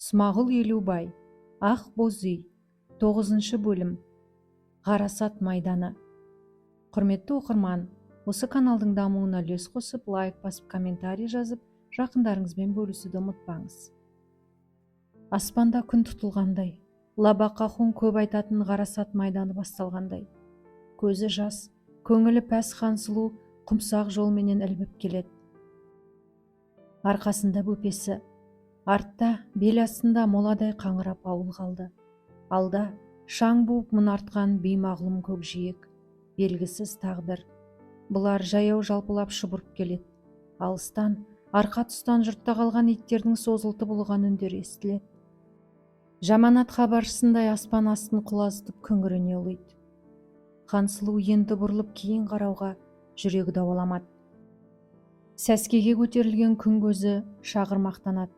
Смағұл Елубай. «Ақ боз үй», тоғызыншы бөлім. Ғарасат майданы. Құрметті оқырман, осы каналдың дамуына үлес қосып, лайк басып, комментарий жазып, жақындарыңызбен бөлісуді ұмытпаңыз. Аспанда күн тұтылғандай, Лабақ ахун көп айтатын ғарасат майданы басталғандай. Көзі жас, көңілі пәс Хансұлу құмсақ жолменен ілбіп келеді. Арқасында бөпесі. Артта, бел астында моладай қаңырап ауыл қалды. Алда шаң буып мұнартқан беймағлұм көкжиек, белгісіз тағдыр. Бұлар жаяу жалпылап шұбырып келеді. Алыстан, арқа тұстан жұртта қалған иттердің созылтып ұлыған үндері естіледі. Жаманат хабаршысындай аспан астын құлазытып күңірене ұлиды. Хансұлу енді бұрылып кейін қарауға жүрегі дауаламады. Сәскеге көтерілген күн көзі шағырмақтанады.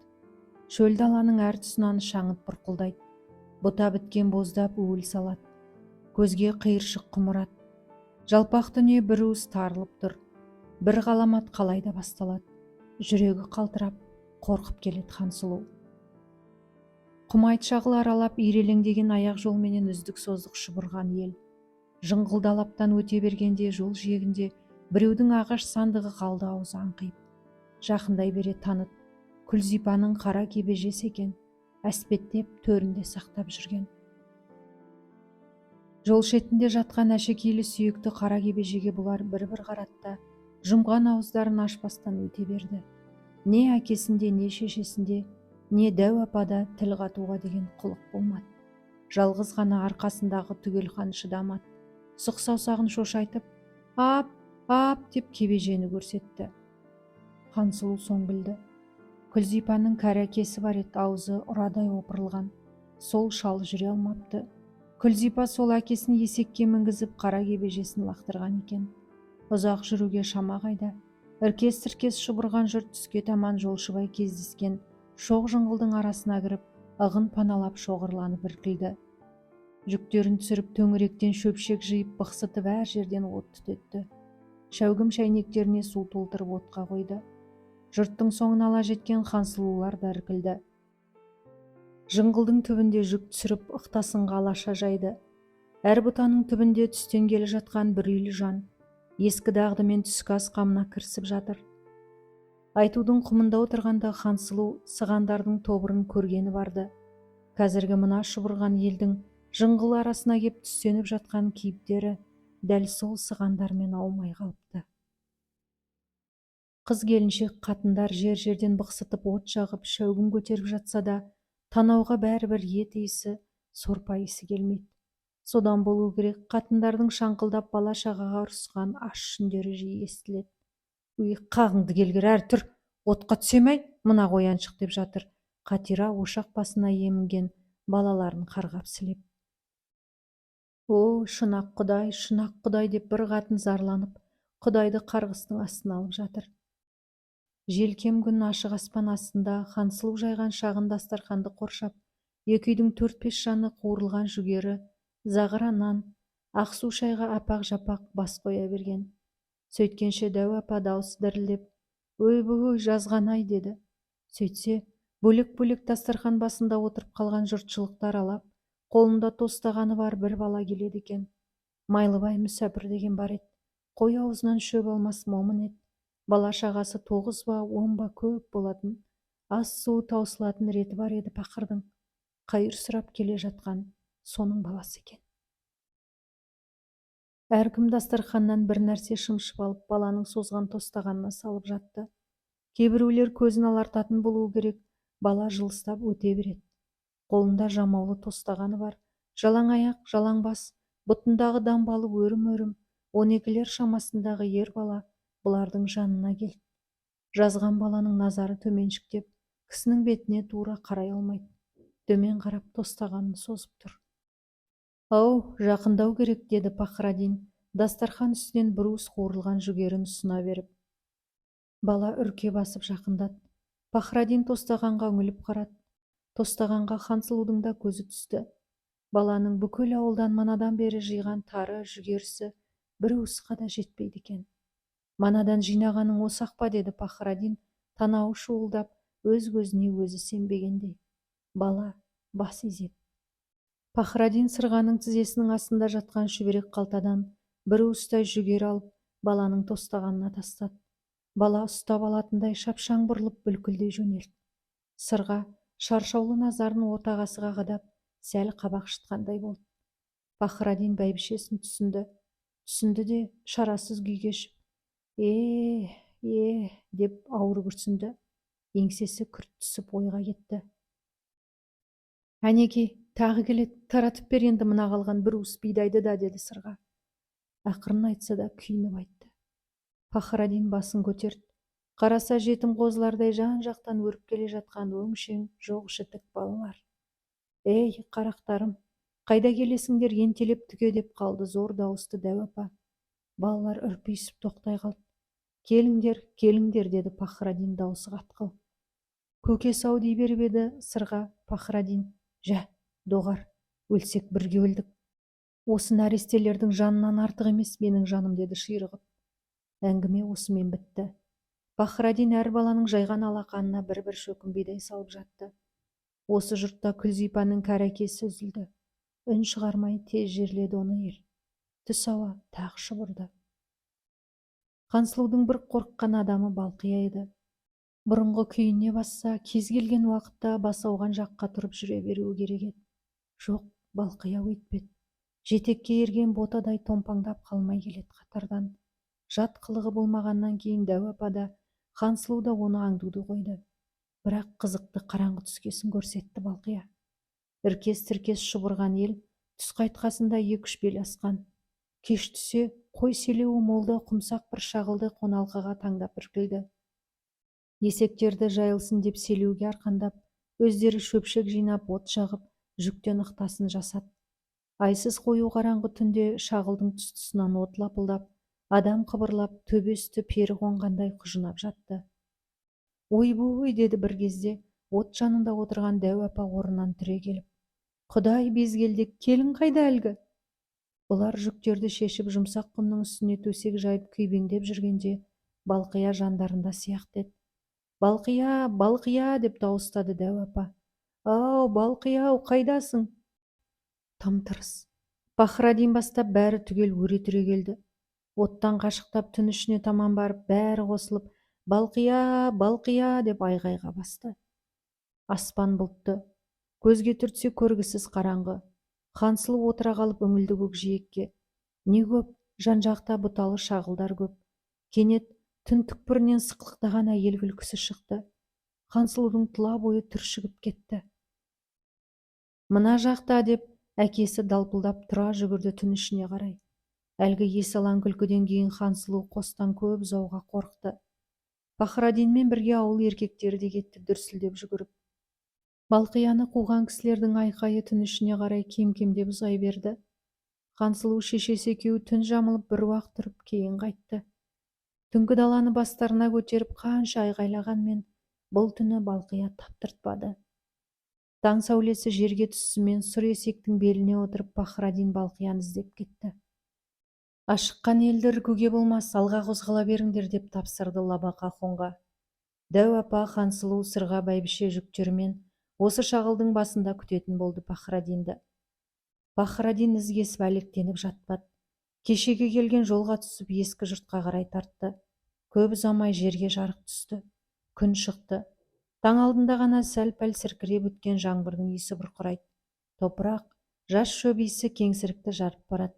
Шөл даланың әр тұсынан шаңыт бұрқылдайды. Бұта біткен боздап уіл салады. Көзге қиыршық құм ұрады. Жалпақ дүние бір уыс тарылып тұр. Бір ғаламат қалай да басталады. Жүрегі қалтырап, қорқып келеді Хансұлу. Құмайт шағыл аралап, ирелеңдеген аяқ жолменен үздік-создық шұбырған ел. Жыңғыл далаптан өте бергенде жол жиегінде біреудің ағаш сандығы қалды аузы аңқиып. Жақындай бере таныды: Күлзипаның қара кебежесі екен, әспеттеп төрінде сақтап жүрген. Жол шетінде жатқан әшекейлі сүйекті қара кебежеге бұлар бір-бір қарады да, жұмған ауыздарын ашпастан өте берді. Не әкесінде, не шешесінде, не дәу апада тіл қатуға деген құлық болмады. Жалғыз ғана арқасындағы Түгелхан шыдамады. Сұқ саусағын шошайтып, «Ап, ап» деп кебежені көрсетті. Хансұлу соң білді. Күлзипаның кәрі әкесі бар еді, аузы ұрадай опырылған. Сол шал жүре алмапты. Күлзипа сол әкесін есекке мінгізіп, қара кебежесін лақтырған екен. Ұзақ жүруге шама қайда? Іркес-тіркес шұбырған жұрт түске таман жолшыбай кездескен шоқ жыңғылдың арасына кіріп, ығын паналап шоғырланып іркілді. Жүктерін түсіріп, төңіректен шөпшек жиып, бықсытып әр жерден от түтетті. Шәугім шәйнектеріне су толтырып, отқа қойды. Жұрттың соңын ала жеткен Хансұлулар да іркілді. Жыңғылдың түбінде жүк түсіріп, ықтасынға алаша жайды. Әр бұтаның түбінде түстен келе жатқан бір үйлі жан ескі дағдымен түскі ас қамына кірісіп жатыр. Айтудың құмында отырғанда Хансұлу сығандардың тобырын көргені барды. Қазіргі мына шұбырған елдің жыңғыл арасына кеп түстеніп жатқан кейіптері дәл сол сығандармен аумай қалыпты. Қыз келіншек, қатындар жер-жерден бықсытып от жағып, шәугім көтеріп жатса да, танауға бәрібір ет иісі, сорпа иісі келмейді. Содан болу керек, қатындардың шаңқылдап бала шағаға ұрысқан ащы үндері жиі естіледі. «Өй, қағыңды келгір, әрі тұр, отқа түсе ме мына қояншық?» деп жатыр Қатира ошақ басына емінген балаларын қарғап сілеп. «О, шұнақ құдай, шұнақ құдай!» деп бір қатын зарланып, құдайды қарғыстың астына алып жатыр. Желкем күн ашық аспан астында Хансұлу жайған шағын дастарханды қоршап, екі үйдің төрт-бес жаны қуырылған жүгері, зағыра нан, ақсу шайға апақ-жапақ бас қоя берген. Сөйткенше дәу апа даусы дірілдеп: «Ойбой, жазған-ай!» деді. Сөйтсе, бөлек-бөлек дастархан басында отырып қалған жұртшылықты аралап, қолында тостағаны бар бір бала келеді екен. Майлыбай мүсәпір деген бар еді, қой аузынан шөп алмас момын еді. Бала шағасы тоғыз ба, 10 ба, көп болатын. Ас суы таусылатын реті бар еді пақырдың. Қайыр сұрап келе жатқан соның баласы екен. Әркім дастарханнан бір нәрсе шымшып алып, баланың созған тостағанына салып жатты. Кейбіреулер көзін алартатын болуы керек, бала жылыстап өте береді. Қолында жамаулы тостағаны бар, жалаң аяқ, жалаң бас, бұтындағы дамбалы өрім-өрім, 12-лер шамасындағы ер бала бұлардың жанына келді. Жазған баланың назары төменшіктеп, кісінің бетіне тура қарай алмайды. Төмен қарап тостағанын созып тұр. «Ау, жақындау керек», – деді Пахрадин дастархан үстінен бір уыс қуырылған жүгерін ұсына беріп. Бала үрке басып жақындады. Пахрадин тостағанға үңіліп қарады. Тостағанға Хансұлудың да көзі түсті. Баланың бүкіл ауылдан манадан бері жиған тары жүгерісі бір уысқа да жетпейді екен. «Манадан жинағаның осы-ақ па?» деді Пахрадин танауы шуылдап, өз көзіне өзі сенбегендей. Бала бас изеді. Пахраддин Сырғаның тізесінің астында жатқан шүберек қалтадан бір уыстай жүгері алып, баланың тостағанына тастады. Бала ұстап алатындай шапшаң бұрылып, бүлкілдей жөнелді. Сырға шаршаулы назарын отағасыға қадап, сәл қабақ шытқандай болды. Пахраддин бәйбішесін түсінді. Түсінді де шарасыз күй кешіп, е, е деп ауыр күрсінді. Еңсесі күрт түсіп ойға кетті. Әнекей, тағы келеді, таратып бер енді мына қалған бір уыс бидайды да, деді Сырға. Ақырын айтса да күйініп айтты. Пахраддин басын көтерді. Қараса, жетім қозылардай жан-жақтан өріп келе жатқан өңшең жоқ-жітік балалар. Ей, қарақтарым, қайда келесіңдер ентелеп түге, деп қалды зор дауысты дәу апа. Балалар үрпиісіп тоқтай қалды. Келіңдер, келіңдер, деді Пахраддин даусы қатқыл. Көкесі-ау дей беріп еді Сырға, Пахраддин: «Жә, доғар, өлсек бірге өлдік. Осы нәрестелердің жанынан артық емес менің жаным», – деді ширығып. Әңгіме осымен бітті. Пахраддин әр баланың жайған алақанына бір-бір шөкім бидай салып жатты. Осы жұртта Күлзипаның кәрі әкесі үзілді. Үн шығармай тез жерледі оны ел. Түс ауа тағы шұбырды. Хансұлудың бір қорыққан адамы Балқия еді. Бұрынғы күйіне басса, кез келген уақытта бас ауған жаққа тұрып жүре беруі керек еді. Жоқ, Балқия өйтпеді. Жетекке ерген ботадай томпаңдап қалмай келеді қатардан. Жат қылығы болмағаннан кейін дәу апа да, Хансұлу да оны аңдуды қойды. Бірақ қызықты қараңғы түскесін көрсетті Балқия. Іркес-тіркес шұбырған ел түс қайтқасында екі-үш бел асқан. Кеш түсе қой селеуі молда құмсақ бір шағылды қоналқыға таңдап іркілді. Есектерді жайылсын деп селеуге арқандап, өздері шөпшек жинап, от жағып, жүктен ықтасын жасады. Айсыз қою қараңғы түнде шағылдың тұс-тұсынан от лапылдап, адам қыбырлап, төбе үсті пері қонғандай құжынап жатты. «Ойбой!» – деді бір кезде от жанында отырған дәу апа орнынан түрегеліп. «Құдай, безгелдек, келін қайда әлгі?» Бұлар жүктерді шешіп, жұмсақ құмның үстіне төсек жайып күйбеңдеп жүргенде Балқия жандарында сияқты еді. «Балқия, Балқия!» – деп дауыстады дәу апа. «Ау, Балқия-ау, қайдасың?» Тым-тырыс. Пахраддин бастап бәрі түгел өре түрегелді. Оттан қашықтап түн ішіне таман барып, бәрі қосылып: «Балқия, Балқия!» – деп айғайға басты. Аспан бұлтты. Көзге түртсе көргісіз қараңғы. Хансұлу отыра қалып үңілді көкжиекке. Не көп, жан-жақта бұталы шағылдар көп. Кенет түн түкпірінен сықылықтаған әйел күлкісі шықты. Хансұлудың тұла бойы түршігіп кетті. «Мына жақта!» – деп әкесі далпылдап тұра жүгірді түн ішіне қарай. Әлгі есалаң күлкіден кейін Хансұлу қостан көп ұзауға қорықты. Пахраддинмен бірге ауыл еркектері де кетті дүрсілдеп жүгіріп. Балқияны қуған кісілердің айқайы түн ішіне қарай кем-кемдеп ұзай берді. Хансұлу шешесі екеуі түн жамылып бір уақ тұрып кейін қайтты. Түнгі даланы бастарына көтеріп қанша айғайлағанмен бұл түні Балқия таптыртпады. Таң сәулесі жерге түсісімен сұр есектің беліне отырып Пахраддин Балқияны іздеп кетті. «Ашыққан елді іркуге болмас, алға қозғала беріңдер», – деп тапсырды Лабақ ахунға. Дәу апа, Хансұлу, Сырға бәйбіше жүктерімен осы шағылдың басында күтетін болды Пахраддинді. Пахраддин із кесіп әлектеніп жатпады. Кешегі келген жолға түсіп, ескі жұртқа қарай тартты. Көп ұзамай жерге жарық түсті. Күн шықты. Таң алдында ғана сәл-пәл сіркіреп өткен жаңбырдың иісі бұрқырайды. Топырақ, жас шөп иісі кеңсірікті жарып барады.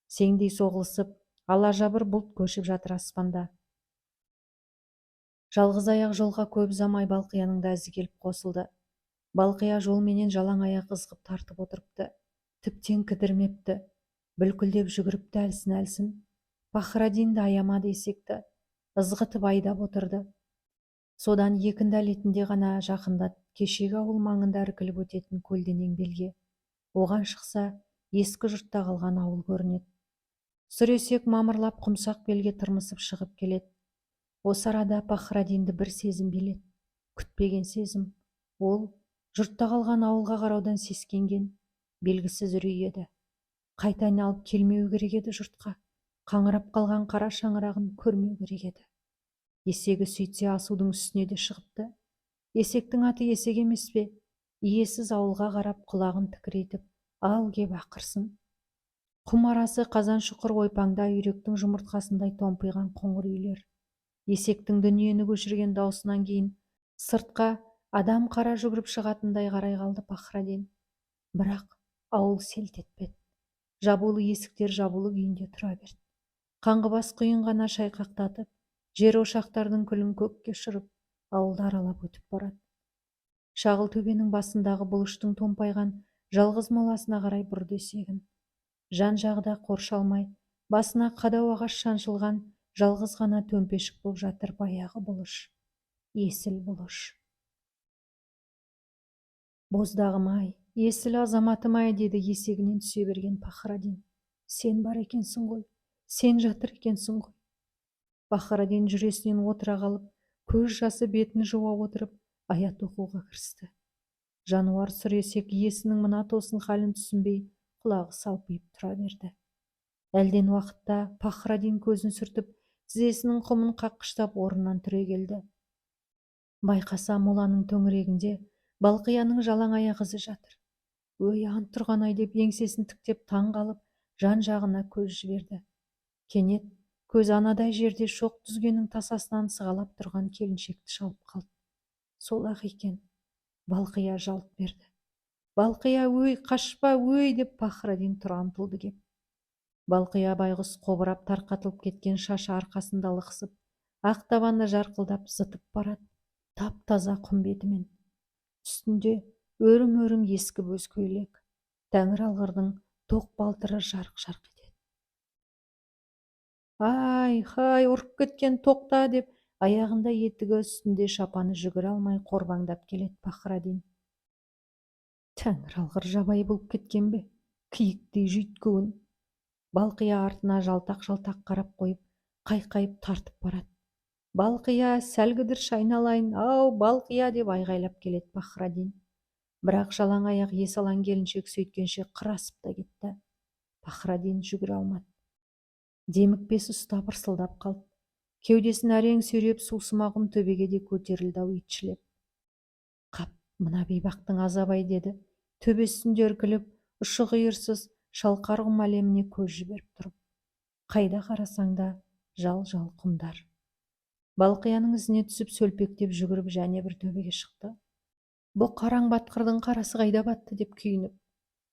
Сеңдей соғылысып, алажабыр бұлт көшіп жатыр аспанда. Жалғыз аяқ жолға көп ұзамай Балқияның да ізі келіп қосылды. Балқия жолменен жалаң аяқ ызғып тартып отырыпты. Тіптен кідірмепті. Бүлкілдеп жүгіріпті әлсін-әлсін. Пахраддин де аямады есекті. Ызғытып айдап отырды. Содан екінді әлетінде ғана жақындады кешегі ауыл маңында іркіліп өтетін көлденең белге. Оған шықса, ескі жұртта қалған ауыл көрінеді. Сұр есек мамырлап құмсақ белге тырмысып шығып келеді. Осы арада Пахраддинді бір сезім биледі. Күтпеген сезім. Ол жұртта қалған ауылға қараудан сескенген белгісіз үрей еді. Қайта айналып келмеу керек еді жұртқа. Қаңырап қалған қара шаңырағын көрмеу керек еді. Есегі сөйтсе асудың үстіне де шығыпты. Есектің аты есек емес пе? Иесіз ауылға қарап құлағын тікірейтіп, ал кеп ақырсын. Құм арасы қазан шұқыр ойпаңда үйректің жұмыртқасындай томпиған қоңыр үйлер. Есектің дүниені көшірген даусынан кейін сыртқа адам қара жүгіріп шығатындай қарай қалды Пахрадин. Бірақ ауыл селт етпеді. Жабулы есіктер жабулы күйінде тұра берді. Қаңғыбас құйын ғана шайқақтатып, жер ошақтардың күлін көкке ұшырып, ауылды аралап өтіп барады. Шағыл төбенің басындағы бұлыштың томпайған жалғыз моласына қарай бұрды есегін. Жан-жағы да қоршалмай, басына қадау ағаш шаншылған жалғыз ғана төмпешік боп жатыр баяғы бұлыш. Есіл бұлыш. Боздағым-ай, есіл азаматым-ай, деді есегінен түсе берген Пахрадин. Сен бар екенсің ғой, сен жатыр екенсің ғой. Пахрадин жүресінен отыра қалып, көз жасы бетін жуа отырып, аят оқуға кірісті. Жануар сұр есек иесінің мына тосын халін түсінбей, құлағы салпиып тұра берді. Әлден уақытта Пахрадин көзін сүртіп, тізесінің құмын қаққыштап орнынан түрегелді. Байқаса, моланың төңірегінде Балқияның жалаң аяқ ізі жатыр. Өй, ант тұрған-ай деп еңсесін тіктеп таң қалып, жан-жағына көз жіберді. Кенет көз анадай жерде шоқ түзгеннің тасасынан сығалап тұрған келіншекті шалып қалды. Сол-ақ екен. Балқия жалт берді. Балқия, өй, қашпа, өй, деп Пахрадин тұра ұмтылды кеп. Балқия байғұс қобырап тарқатылып кеткен шашы арқасында лықсып, ақ табаны жарқылдап зытып барады, тап-таза құм бетімен. Үстінде өрім-өрім ескі бөз көйлек, тәңір алғырдың тоқ балтыры жарқ-жарқ етеді. Ай, хай, ұрып кеткен, тоқта, деп аяғында етігі, үстінде шапаны жүгіре алмай қорбаңдап келеді Пахрадин. Тәңір алғыр жабайы болып кеткен бе, киіктей жүйткуін. Балқия артына жалтақ-жалтақ қарап қойып, қайқайып тартып барады. Балқия, сәл кідірші айналайын, ау, Балқия, деп айғайлап келеді Пахрадин. Бірақ жалаң аяқ есалаң келіншек сөйткенше қыр асып та кетті. Пахрадин жүгіре алмады. Демікпесі ұстап ырсылдап қалды. Кеудесін әрең сүйреп сусыма құм төбеге де көтерілді ау итшілеп. Қап, мына бейбақтың азабай, деді. Төбе үстінде іркіліп, ұшы-қиырсыз шалқар құм әлеміне көз жіберіп тұрып. Қайда қарасаң да жал-жал құмдар. Балқияның ізіне түсіп сөлпектеп жүгіріп және бір төбеге шықты. Бұ қараң батқырдың қарасы қайда батты деп күйініп.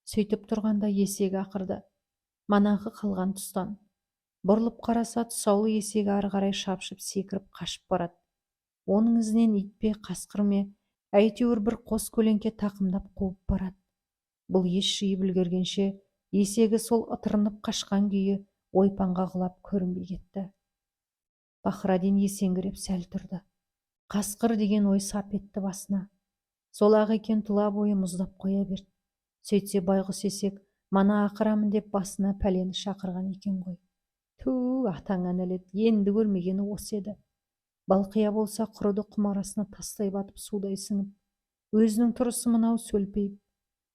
Сөйтіп тұрғанда есегі ақырды. Манағы қалған тұстан. Бұрылып қараса, тұсаулы есегі ары қарай шапшып секіріп қашып барады. Оның ізінен ит пе, қасқыр ме, әйтеуір бір қос көлеңке тақымдап қуып барады. Бұл ес жиып үлгергенше есегі сол ытырынып қашқан күйі ойпаңға құлап көрінбей кетті. Пахрадин есеңгіреп сәл тұрды. Қасқыр деген ой сап етті басына. Сол-ақ екен, тұла бойы мұздап қоя берді. Сөйтсе байғұс есек мана ақырамын деп басына пәлені шақырған екен ғой. Тү, атаңа нәлет, енді көрмегені осы еді. Балқия болса құрыды құм арасына тастай батып судай сіңіп. Өзінің тұрысы мынау сөлпейіп.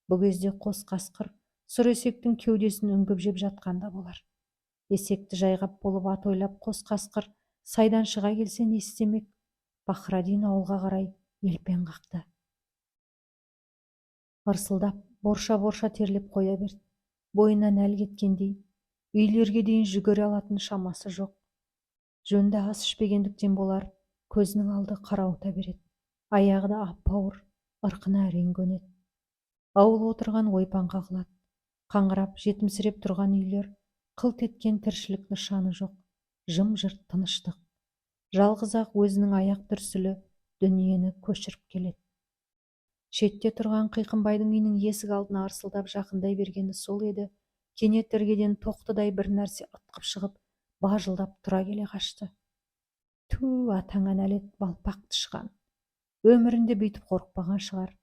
Бұл кезде қос қасқыр сұр есектің кеудесін үңгіп жеп жатқанда болар. Есекті жайғап болып ат ойлап қос қасқыр сайдан шыға келсе не істемек? Пахрадин ауылға қарай елпең қақты. Ырсылдап, борша-борша терлеп қоя берді. Бойынан әл кеткендей, үйлерге дейін жүгіре алатын шамасы жоқ. Жөнді ас ішпегендіктен болар, көзінің алды қарауыта береді. Аяғы да ап-ауыр, ырқына әрең көнеді. Ауыл отырған ойпаңға құлады. Қаңырап, жетімсіреп тұрған үйлер, қылт еткен тіршілік нышаны жоқ. Жым-жырт тыныштық. Жалғыз-ақ өзінің аяқ дүрсілі дүниені көшіріп келеді. Шетте тұрған Қиқымбайдың үйінің есік алдына арсылдап жақындай бергені сол еді, кенет іргеден тоқтыдай бір нәрсе ытқып шығып, бажылдап тұра келе қашты. Тү, атаңа нәлет, балпақ тышқан. Өмірінде бүйтіп қорықпаған шығар.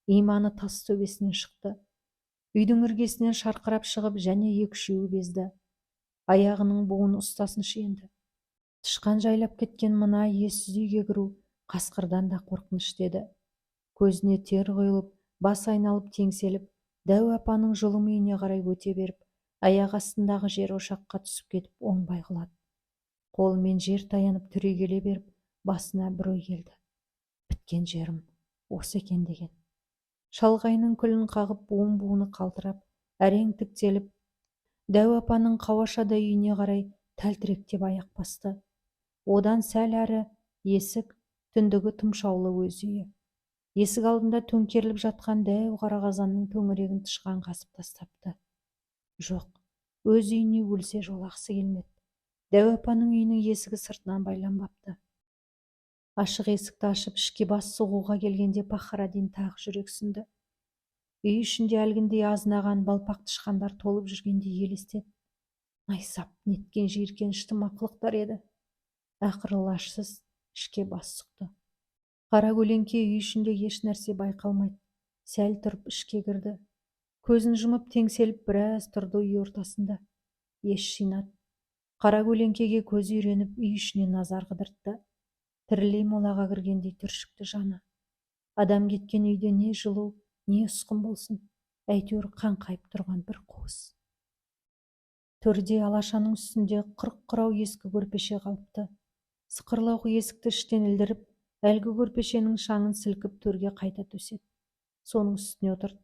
Иманы тас төбесінен шықты. Үйдің іргесінен шарқырап шығып, және екі-үшеуі безді. Аяғының буын ұстасыншы енді. Тышқан жайлап кеткен мына иесіз үйге кіру қасқырдан да қорқыныш деді. Көзіне тер құйылып, бас айналып теңселіп, дәу апаның жұлым үйіне қарай өте беріп, аяқ астындағы жер ошаққа түсіп кетіп оңбай құлады. Қолымен жер таянып түрегеле беріп, басына бір ой келді. Біткен жерім осы екен деген. Шалғайының күлін қағып, буын-буыны қалтырап, әрең тіктеліп, дәу апаның қауашадай үйіне қарай тәлтіректеп аяқ басты. Одан сәл әрі есік, түндігі тұмшаулы өз үйі. Есік алдында төңкеріліп жатқан дәу қара қазанның төңірегін тышқан қасып тастапты. Жоқ, өз үйіне өлсе жолағысы келмеді. Дәу апаның үйінің есігі сыртынан байланбапты. Ашық есікті ашып, ішке бас сұғуға келгенде Пахраддин тағы жүрексінді. Үй ішінде әлгіндей азынаған балпақ тышқандар толып жүргендей елестеді. Найсап, неткен жиіркенішті мақұлықтар еді. Ақыры лажсыз ішке бас сұқты. Қара көлеңке үй ішінде еш нәрсе байқалмайды. Сәл тұрып ішке кірді. Көзін жұмып теңселіп біраз тұрды үй ортасында. Ес жинады. Қара көлеңкеге көзі үйреніп, үй ішіне назар қыдыртты. Тірілей молаға кіргендей түршікті жаны. Адам кеткен үйде не жылу, не ұсқын болсын, әйтеуір қаңқайып тұрған бір қуыс. Төрде алашаның үстінде 40 құрау ескі көрпеше қалыпты. Сықырлауық есікті іштен ілдіріп, әлгі көрпешенің шаңын сілкіп төрге қайта төседі. Соның үстіне отырды.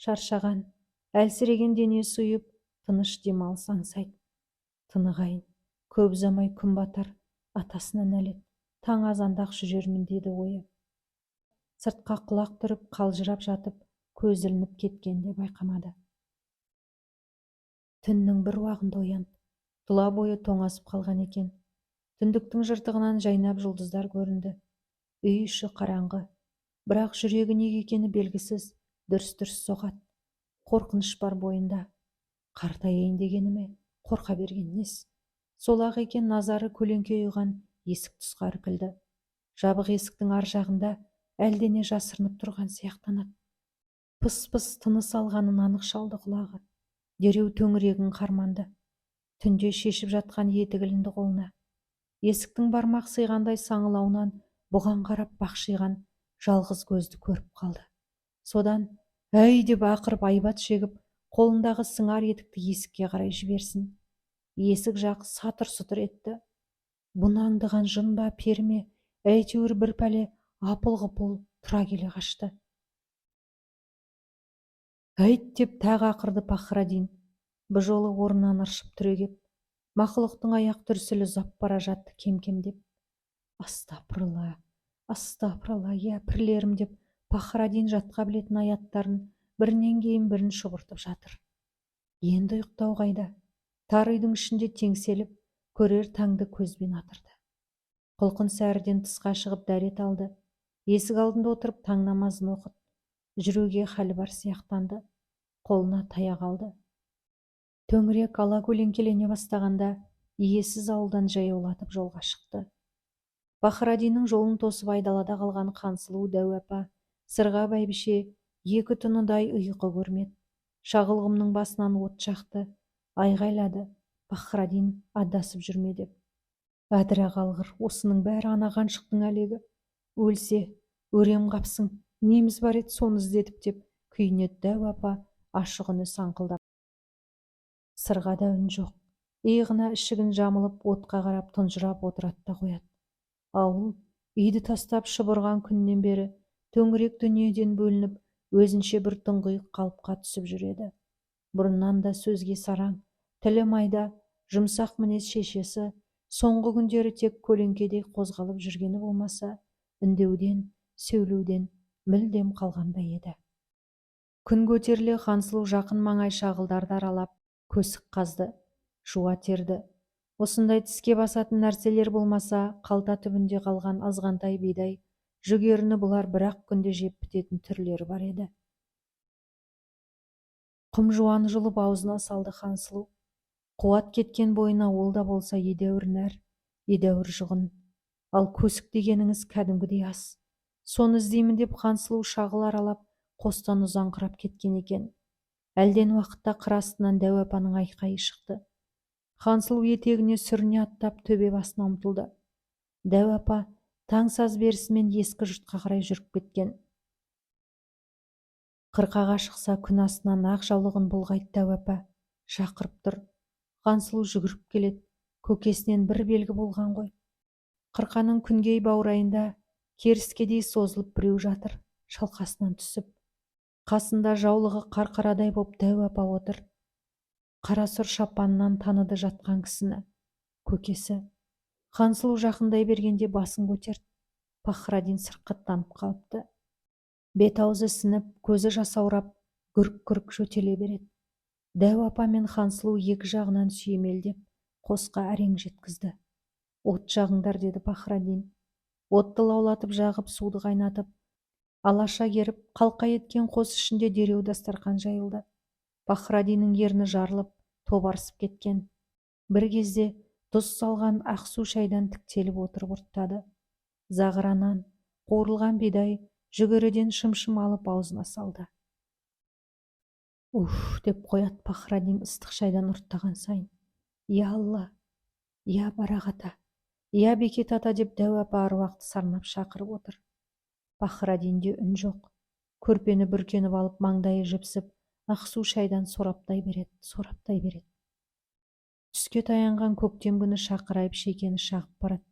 Шаршаған, әлсіреген денесі ұйып, тыныш демалыс аңсайды. Тынығайын, көп ұзамай күн батар, атасына нәлет, таң азанда-ақ жүрермін деді ойы. Сыртқа құлақ түріп, қалжырап жатып, көз ілініп кеткенін де байқамады. Түннің бір уағында оянды. Тұла бойы тоңазып қалған екен. Түндіктің жыртығынан жайнап жұлдыздар көрінді. Үй іші қараңғы. Бірақ жүрегі неге екені белгісіз, дүрс-дүрс соғады. Қорқыныш бар бойында. Қартаяйын дегені ме, қорқа берген несі? Сол-ақ екен, назары көлеңке ұйыған есік тұсқа іркілді. Жабық есіктің ар жағында әлдене жасырынып тұрған сияқтанады. Пыс-пыс тыныс алғанын анық шалды құлағы. Дереу төңірегін қарманды. Түнде шешіп жатқан етік ілінді қолына. Есіктің бармақ сыйғандай саңылауынан бұған қарап бақшиған жалғыз көзді көріп қалды. Содан әй деп ақырып айбат шегіп, қолындағы сыңар етікті есікке қарай жіберсін. Есік жақ сатыр-сұтыр етті. Бұны аңдыған жын ба, пері ме, әйтеуір бір пәле апыл-ғұпыл тұра келе қашты. Әйт деп тағы ақырды Пахраддин. Бұ жолы орнынан ыршып түрегеп, мақұлықтың аяқ дүрсілі ұзап бара жатты кем-кемдеп. Астапырла, астапырла, иә, пірлерім деп Пахраддин жатқа білетін аяттарын бірінен кейін бірін шұбыртып жатыр. Енді ұйықтау қайда? Тар үйдің ішінде теңселіп, көрер таңды көзбен атырды. Құлқын сәріден тысқа шығып дәрет алды. Есік алдында отырып таң намазын оқыды. Жүруге халі бар сияқтанды. Қолына таяқ алды. Төңірек ала көлеңкелене бастағанда иесіз ауылдан жаяулатып жолға шықты. Пахраддиннің жолын тосып айдалада қалған Хансұлу, дәу апа, Сырға бәйбіше екі түн ұдай ұйқы көрмеді. Шағыл құмның басынан от жақты, айғайлады, Пахраддин адасып жүрме деп. Әдіре қалғыр, осының бәрі ана қаншықтың әлегі. Өлсе, өрем қапсың, неміз бар еді соны іздетіп деп күйінеді дәу апа ашық үні саңқылдап. Сырғада үн жоқ. Иығына ішігін жамылып, отқа қарап тұнжырап отырады да қояды. Ауыл үйді тастап шұбырған күннен бері төңірек дүниеден бөлініп, өзінше бір тұңғиық қалыпқа түсіп жүреді. Бұрыннан да сөзге сараң, тілі майда, жұмсақ мінез шешесі соңғы күндері тек көлеңкедей қозғалып жүргені болмаса, үндеуден, сөйлеуден мүлдем қалғандай еді. Күн көтеріле Хансұлу жақын маңай шағылдарды аралап, көсік қазды, жуа терді. Осындай тіске басатын нәрселер болмаса, қалта түбінде қалған азғантай бидай, жүгеріні бұлар бір-ақ күнде жеп бітетін түрлері бар еді. Құм жуаны жұлып аузына салды Хансұлу. Қуат кеткен бойына ол да болса едәуір нәр, едәуір жұғын. Ал көсік дегеніңіз кәдімгідей ас. Соны іздеймін деп Хансұлу шағыл аралап, қостан ұзаңқырап кеткен екен. Әлден уақытта қыр астынан дәу апаның айқайы шықты. Хансұлу етегіне сүріне аттап төбе басына ұмтылды. Дәу апа таң саз берісімен ескі жұртқа қарай жүріп кеткен. Қырқаға шықса күн астынан ақ жаулығын бұлғайды дәу апа, шақырып тұр. Хансұлу жүгіріп келеді, көкесінен бір белгі болған ғой. Қырқаның күнгей баурайында керіскедей созылып біреу жатыр, шалқасынан түсіп. Қасында жаулығы қарқарадай боп дәу апа отыр. Қара сұр шапаннан таныды жатқан кісіні. Көкесі. Хансұлу жақындай бергенде басын көтерді. Пахрадин сырқаттанып қалыпты. Бет-аузы ісініп, көзі жасаурап, гүрк-гүрк жөтеле береді. Дәу апа мен Хансұлу екі жағынан сүйемелдеп, қосқа әрең жеткізді. От жағыңдар, деді Пахрадин. Отты лаулатып жағып, суды қайнатып, алаша керіп, қалқа еткен қос ішінде дереу дастарқан жайылды. Пахрадиннің ерні жарылып, тобарсып кеткен. Бір кезде тұз салған ақ су шайдан тіктеліп отырып ұрттады. Зағыра нан, қуырылған бидай, жүгеріден шым-шым алып аузына салды. Уф, деп қояды Пахрадин ыстық шайдан ұрттаған сайын. Я Алла, я Барақ ата, я Бекет ата деп дәу апа аруақты сарнап шақырып отыр. Пахрадинде үн жоқ. Көрпені бүркеніп алып, маңдайы жіпсіп, ақ су шайдан сораптай береді, сораптай береді. Түске таянған көктем күні шақырайып шекені шағып барады.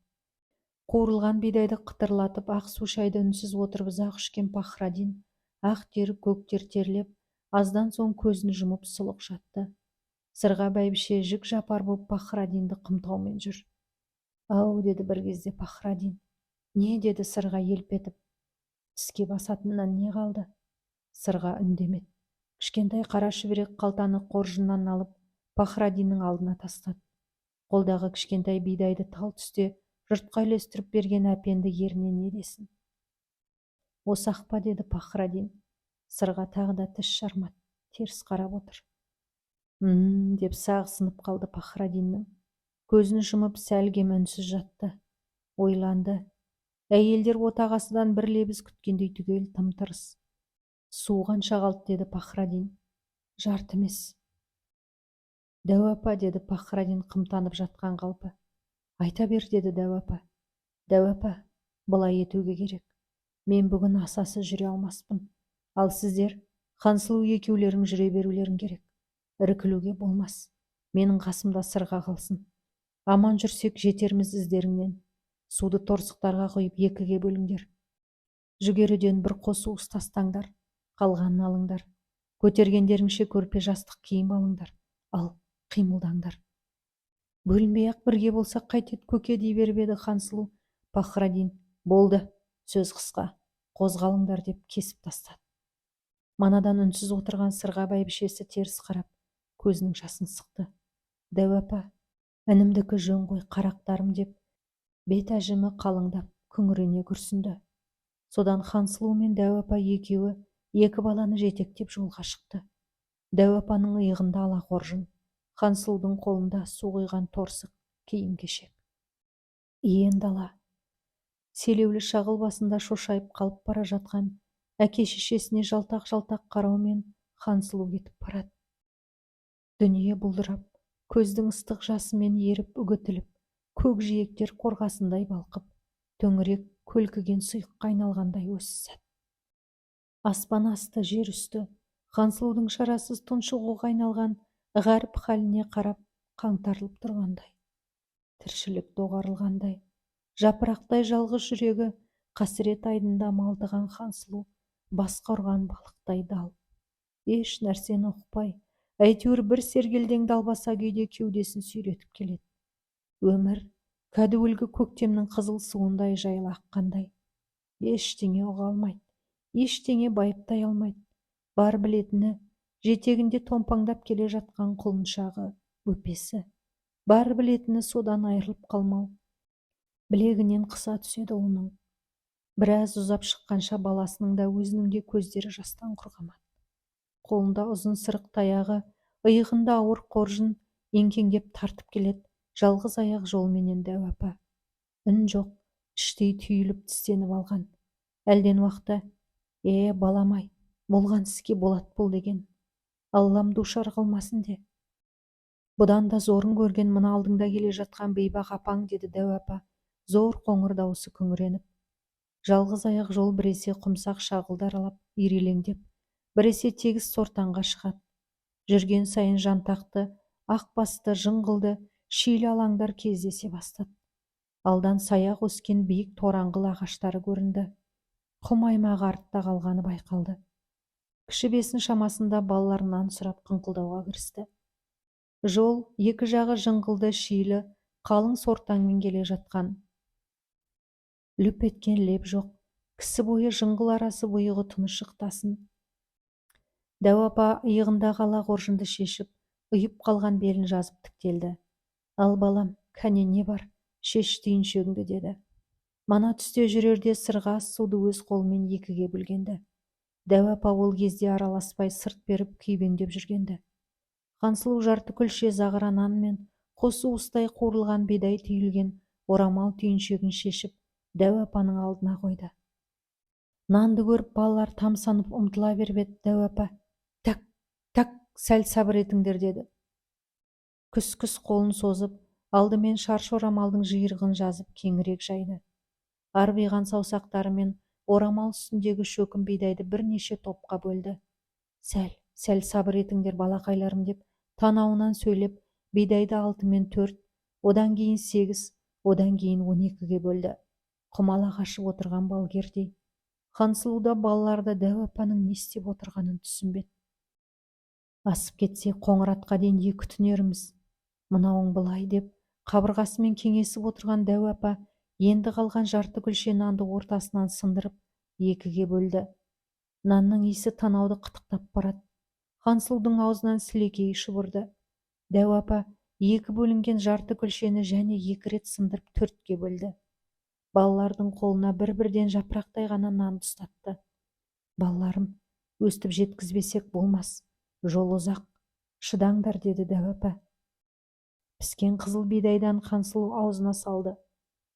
Қуырылған бидайды қытырлатып, ақ су шайды үнсіз отырып ұзақ ішкен Пахрадин ақ тер көк тер терлеп, аздан соң көзін жұмып сұлық жатты. Сырға бәйбіше жік жапар боп Пахрадинді қымтаумен жүр. Ау, деді бір кезде Пахрадин. Не, деді Сырға елп етіп. Тіске басатыннан не қалды? Сырға үндемеді. Кішкентай қара шүберек қалтаны қоржыннан алып, Пахрадиннің алдына тастады. Қолдағы кішкентай бидайды тал түсте жұртқа үлестіріп берген әпенді еріне не десін? Осы-ақ па, деді Пахрадин. Сырға тағы да тіс жармады, теріс қарап отыр. Деп сағы сынып қалды Пахрадиннің. Көзін жұмып сәл кем үнсіз жатты. Ойланды. Әйелдер отағасыдан бір лебіз күткендей түгел тым-тырыс. Су қанша қалды, деді Пахрадин. Жарты емес. Дәу апа, деді Пахрадин қымтанып жатқан қалпы. Айта бер, деді дәу апа. Дәу апа, былай етуге керек. Мен бүгін асасы жүре алмаспын. Ал сіздер, Хансұлу екеулерің жүре берулерің керек. Іркілуге болмас. Менің қасымда Сырға қалсын. Аман жүрсек жетерміз іздеріңнен. Суды торсықтарға құйып екіге бөліңдер. Жүгеріден бір қос уыс тастаңдар, қалғанын алыңдар. Көтергендеріңше көрпе жастық киім алыңдар. Ал қимылдаңдар. Бөлінбей-ақ бірге болсақ қайтеді көке, дей беріп еді Хансұлу. Пахрадин, болды, сөз қысқа, қозғалыңдар деп кесіп тастады. Манадан үнсіз отырған Сырға бәйбішесі теріс қарап, көзінің жасын сықты. Дәу апа, інімдікі жөн ғой, қарақтарым деп, бет әжімі қалыңдап күңірене күрсінді. Содан Хансұлу мен дәу апа екеуі екі баланы жетектеп жолға шықты. Дәу апаның иығында ала қоржын, Хансұлудың қолында су құйған торсық киім-кешек. Иен дала. Селеулі шағыл басында шошайып қалып бара жатқан әке-шешесіне жалтақ-жалтақ қараумен Хансұлу кетіп барады. Дүние бұлдырап, көздің ыстық жасымен еріп үгітіліп, көк жиектер қорғасындай балқып, төңірек көлкіген сұйыққа айналғандай осы сәт. Аспан асты, жер үсті, Хансұлудың шарасыз тұншығуға айналған ғаріп халіне қарап қаңтарылып тұрғандай. Тіршілік доғарылғандай, жапырақтай жалғыз жүрегі қасірет айдында малтыған Хансұлу басқа ұрған балықтай дал. Еш нәрсені ұқпай, әйтеуір бір сергелдең далбаса күйде кеудесін сүйретіп келеді. Өмір кәдуілгі көктемнің қызыл суындай жайлы аққандай. Ештеңе ұға алмайды, ештеңе байыптай алмайды. Бар білетіні жетегінде томпаңдап келе жатқан құлыншағы бөпесі. Бар білетіні содан айырылып қалмау. Білегінен қыса түседі ұлының. Біраз ұзап шыққанша баласының да өзінің де көздері жастан құрғамады. Қолында ұзын сырық таяғы, иығында ауыр қоржын еңкеңдеп тартып келеді жалғыз аяқ жолменен дәу апа. Үн жоқ, іштей түйіліп тістеніп алған. Әлден уақытта, балам-ай, болған іске болат бол деген. Аллам душар қылмасын де. Бұдан да зорын көрген мына алдыңда келе жатқан бейбақ апаң, деді дәу апа, зор қоңыр даусы күңіреніп. Жалғыз аяқ жол біресе құмсақ шағылды аралап ирелеңдеп, біресе тегіс сортаңға шығады. Жүрген сайын жантақты, ақ басты, жыңғылды, шилі алаңдар кездесе бастады. Алдан саяқ өскен биік тораңғыл ағаштары көрінді. Құм аймағы артта қалғаны байқалды. Кіші бесін шамасында балалар нан сұрап қыңқылдауға кірісті. Жол екі жағы жыңғылды шилі қалың сортаңмен келе жатқан. Лүп еткен леп жоқ. Кісі бойы жыңғыл арасы бұйығы тыныш. Дәу апа иығындағы ала қоржынды шешіп, ұйып қалған белін жазып тіктелді. Ал балам, кәне не бар, шеш түйіншегіңді, деді. Мана түсте жүрерде сырға суды өз қолымен екіге бөлгенді. Дәу апа ол кезде араласпай сырт беріп күйбеңдеп жүргенді. Хансұлу жарты күлше зағыра нан мен қос уыстай қуырылған бидай түйілген орамал түйіншегін шешіп, дәу апаның алдына қойды. Нанды көріп балалар тамсанып ұмтыла беріп еді, дәу апа: «Так, так, сәл сабыр етіңдер», – деді. Күс-күс қолын созып, алдымен шаршы орамалдың жиырығын жазып кеңірек жайды. Арбиған саусақтарымен орамал үстіндегі шөкім бидайды бірнеше топқа бөлді. «Сәл, сәл сабыр етіңдер, балақайларым», – деп танауынан сөйлеп, бидайды 6 мен 4, одан кейін 8, одан кейін 12-ге бөлді. Құмалақ ашып отырған балгердей. Хансұлу да, балалар да дәу апаның не істеп отырғанын түсінбеді. Асып кетсе, Қоңыратқа дейін екі түнеріміз. Мынауың былай, деп қабырғасымен кеңесіп отырған дәу апа енді қалған жарты күлше нанды ортасынан сындырып екіге бөлді. Нанның иісі танауды қытықтап барады. Хансұлудың аузынан сілекейі шұбырды. Дәу апа екі бөлінген жарты күлшені және екі рет сындырып төртке бөлді. Балалардың қолына бір-бірден жапырақтай ғана нанды ұстатты. «Балаларым, өстіп жеткізбесек болмас, жол ұзақ, шыдаңдар», – деді дәу апа. Піскен қызыл бидайдан Хансұлу аузына салды.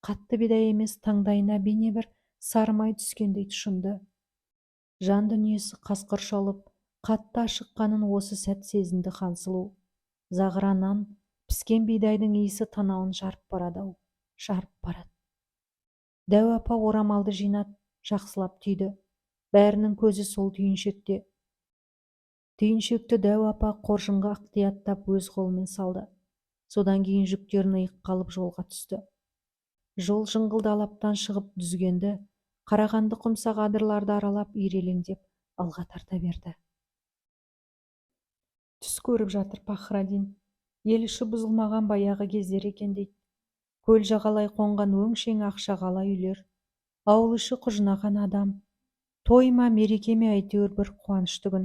Қатты бидай емес, таңдайына бейне бір сары май түскендей тұшынды. Жан дүниесі қасқыр шалып, қатты ашыққанын осы сәт сезінді Хансұлу. Зағыра нан, піскен бидайдың иісі танауын жарып барады-ау, жарып барады. Дәу апа орамалды жинап, жақсылап түйді. Бәрінің көзі сол түйіншекте. Түйіншекті дәу апа қоржынға ықтияттап өз қолымен салды. Содан кейін жүктерін иыққа алып жолға түсті. Жол жыңғылды алаптан шығып дүзгенді, қарағанды құмсақ адырларды аралап ирелеңдеп алға тарта берді. Түс көріп жатыр Пахрадин. Ел іші бұзылмаған баяғы кездер екен дейді. Көл жағалай қонған өңшең ақшағала үйлер, ауыл іші құжынаған адам. Той ма, мереке ме, әйтеуір бір қуанышты күн.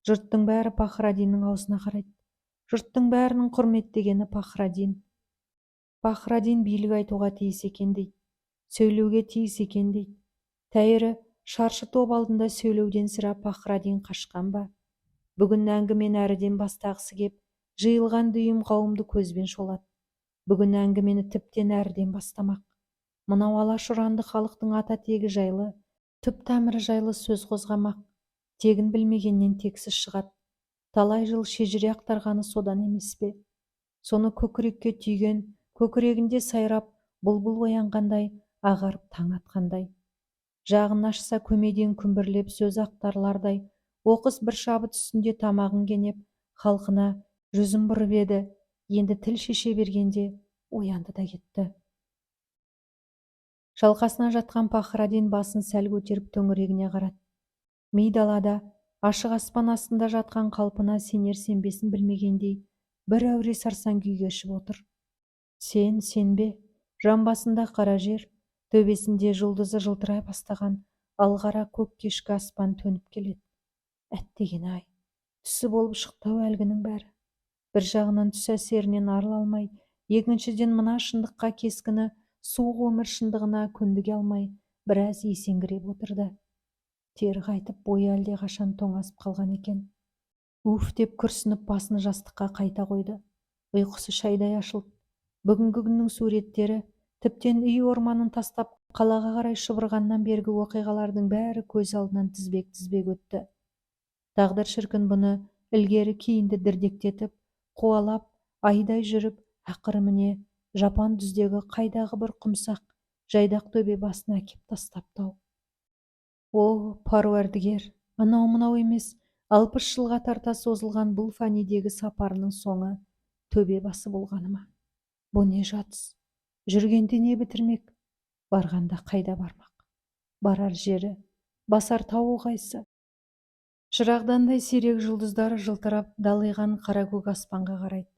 Жұрттың бәрі Пахрадиннің аузына қарайды. Жұрттың бәрінің құрметтегені Пахрадин. Пахрадин билік айтуға тиіс екен дейді, сөйлеуге тиіс екен дейді. Тәйірі, шаршы топ алдында сөйлеуден сірә Пахрадин қашқан ба? Бүгін әңгімені әріден бастағысы кеп, жиылған дүйім қауымды көзбен шолады. Бүгін әңгімені тіптен әріден бастамақ. Мынау алаш ұранды халықтың ата тегі жайлы, түп тамыры жайлы сөз қозғамақ. Тегін білмегеннен тексіз шығады. Талай жыл шежіре ақтарғаны содан емес пе? Соны көкірекке түйген, көкірегінде сайрап, бұлбұл оянғандай, ағарып таң атқандай. Жағын ашса көмейден күмбірлеп сөз ақтарылардай, оқыс бір шабыт үстінде тамағын кенеп, халқына жүзін бұрып еді, енді тіл шеше бергенде оянды да кетті. Шалқасынан жатқан Пахрадин басын сәл көтеріп төңірегіне қарады. Ми далада, ашық аспан астында жатқан қалпына сенер сенбесін білмегендей бір әуре сарсаң күй кешіп отыр. Сен, сенбе, жамбасында қара жер, төбесінде жұлдызы жылтырай бастаған алғара көк кешкі аспан төніп келеді. Әттеген-ай, түсі болып шықты-ау әлгінің бәрі. Бір жағынан түс әсерінен арыла алмай, екіншіден мына шындыққа, кескіні суық өмір шындығына көндіге алмай, біраз есеңгіреп отырды. Тері қайтып, бойы әлдеқашан тоңазып қалған екен. Уф деп күрсініп, басын жастыққа қайта қойды. Ұйқысы шайдай ашылды. Бүгінгі күннің суреттері, тіптен үй орманын тастап қалаға қарай шұбырғаннан бергі оқиғалардың бәрі көз алдынан тізбек-тізбек өтті. Тағдыр шіркін бұны ілгері кейінді дірдектетіп, қуалап, айдай жүріп, ақыры міне жапан дүздегі қайдағы бір құмсақ, жайдақ төбе басына әкеп тастапты-ау. О, паруәрдігер, анау-мынау емес, 60 жылға тарта созылған бұл фәнидегі сапарының соңы төбе басы болғаны ма? Бұ не жатыс? Жүргенде не бітірмек? Барғанда қайда бармақ? Барар жері, басар тауы қайсы? Шырағдандай сирек жұлдыздар жылтырап далиған қара көк аспанға қарайды.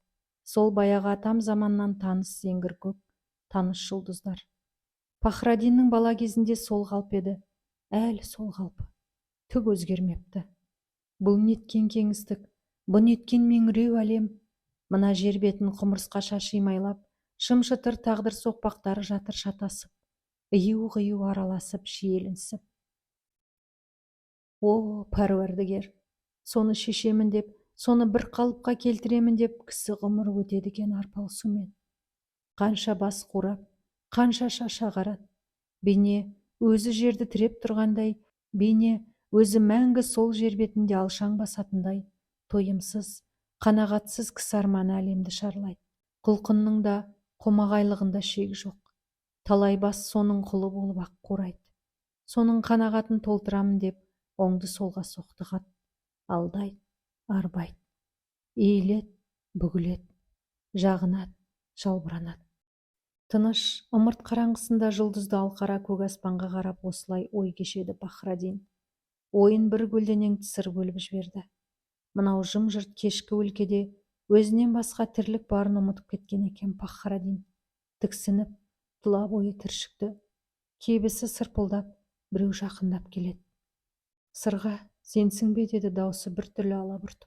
Сол баяғы атам заманнан таныс зеңгір көк, таныс жұлдыздар. Пахрадиннің бала кезінде сол қалпы еді, әлі сол қалпы. Түк өзгермепті. Бұл неткен кеңістік, бұ неткен меңіреу әлем. Мына жер бетін құмырсқаша шимайлап, шым-шытыр тағдыр соқпақтары жатыр шатасып, ию-қию араласып, шиеленісіп. О, пәруәрдігер, соны шешемін деп, соны бір қалыпқа келтіремін деп кісі ғұмыр өтеді екен арпалысумен. Қанша бас қурап, қанша шаш ағарады. Бейне өзі жерді тіреп тұрғандай, бейне өзі мәңгі сол жер бетінде алшаң басатындай, тойымсыз, қанағатсыз кісі арманы әлемді шарлайды. Құлқынның да қомағайлығында шек жоқ. Талай бас соның құлы болып ақ қурайды. Соның қанағатын толтырамын деп оңды солға соқтығады, алдайды, арбайды, иіледі, бүгіледі, жағынады, жалбыранады. Тыныш, ымырт қараңғысында жұлдызды алқара көк аспанға қарап осылай ой кешеді Пахрадин. Ойын бір көлденең тысыр бөліп жіберді. Мынау жым-жырт кешкі өлкеде өзінен басқа тірлік барын ұмытып кеткен екен Пахрадин. Тіксініп, тұла бойы түршікті. Кебісі сырпылдап, біреу жақындап келеді. Сырға, сенсің бе, деді даусы біртүрлі алабұртып.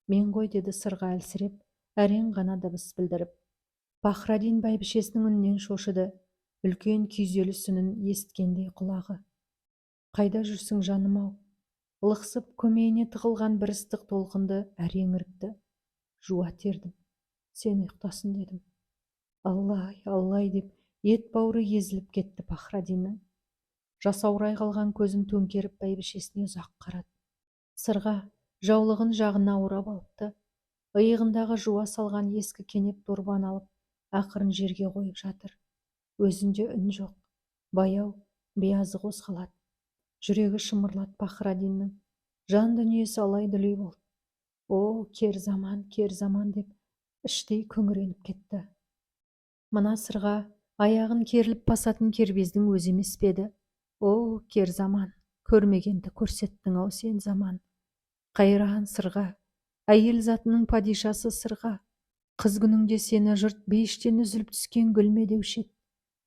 Мен ғой, деді Сырға әлсіреп, әрең ғана дыбыс білдіріп. Пахрадин бәйбішесінің үнінен шошыды, үлкен күйзеліс үнін есіткендей құлағы. Қайда жүрсің, жаным-ау? Лықсып көмейіне тығылған бір ыстық толқынды әрең ірікті. Жуа тердім, сен ұйықтасын дедім. Аллай, аллай деп ет бауыры езіліп кетті Пахрадиннің. Жасаурай қалған көзін төңкеріп бәйбішесіне ұзақ қарады. Сырға жаулығын жағына орап алыпты. Иығындағы жуа салған ескі кенеп дорбаны алып, ақырын жерге қойып жатыр. Өзінде үн жоқ. Баяу, биязы қозғалады. Жүрегі шымырлады Пахрадиннің. Жан дүниесі алай-дүлей болды. О, кер заман, кер заман деп іштей күңіреніп кетті. Мына Сырға аяғын керіліп басатын кербездің өзі емес пе еді? О, кер заман, көрмегенді көрсеттің-ау сен заман. Қайран Сырға, әйел затының падишасы Сырға. Қыз күніңде сені жұрт бейіштен үзіліп түскен гүл ме деуші еді.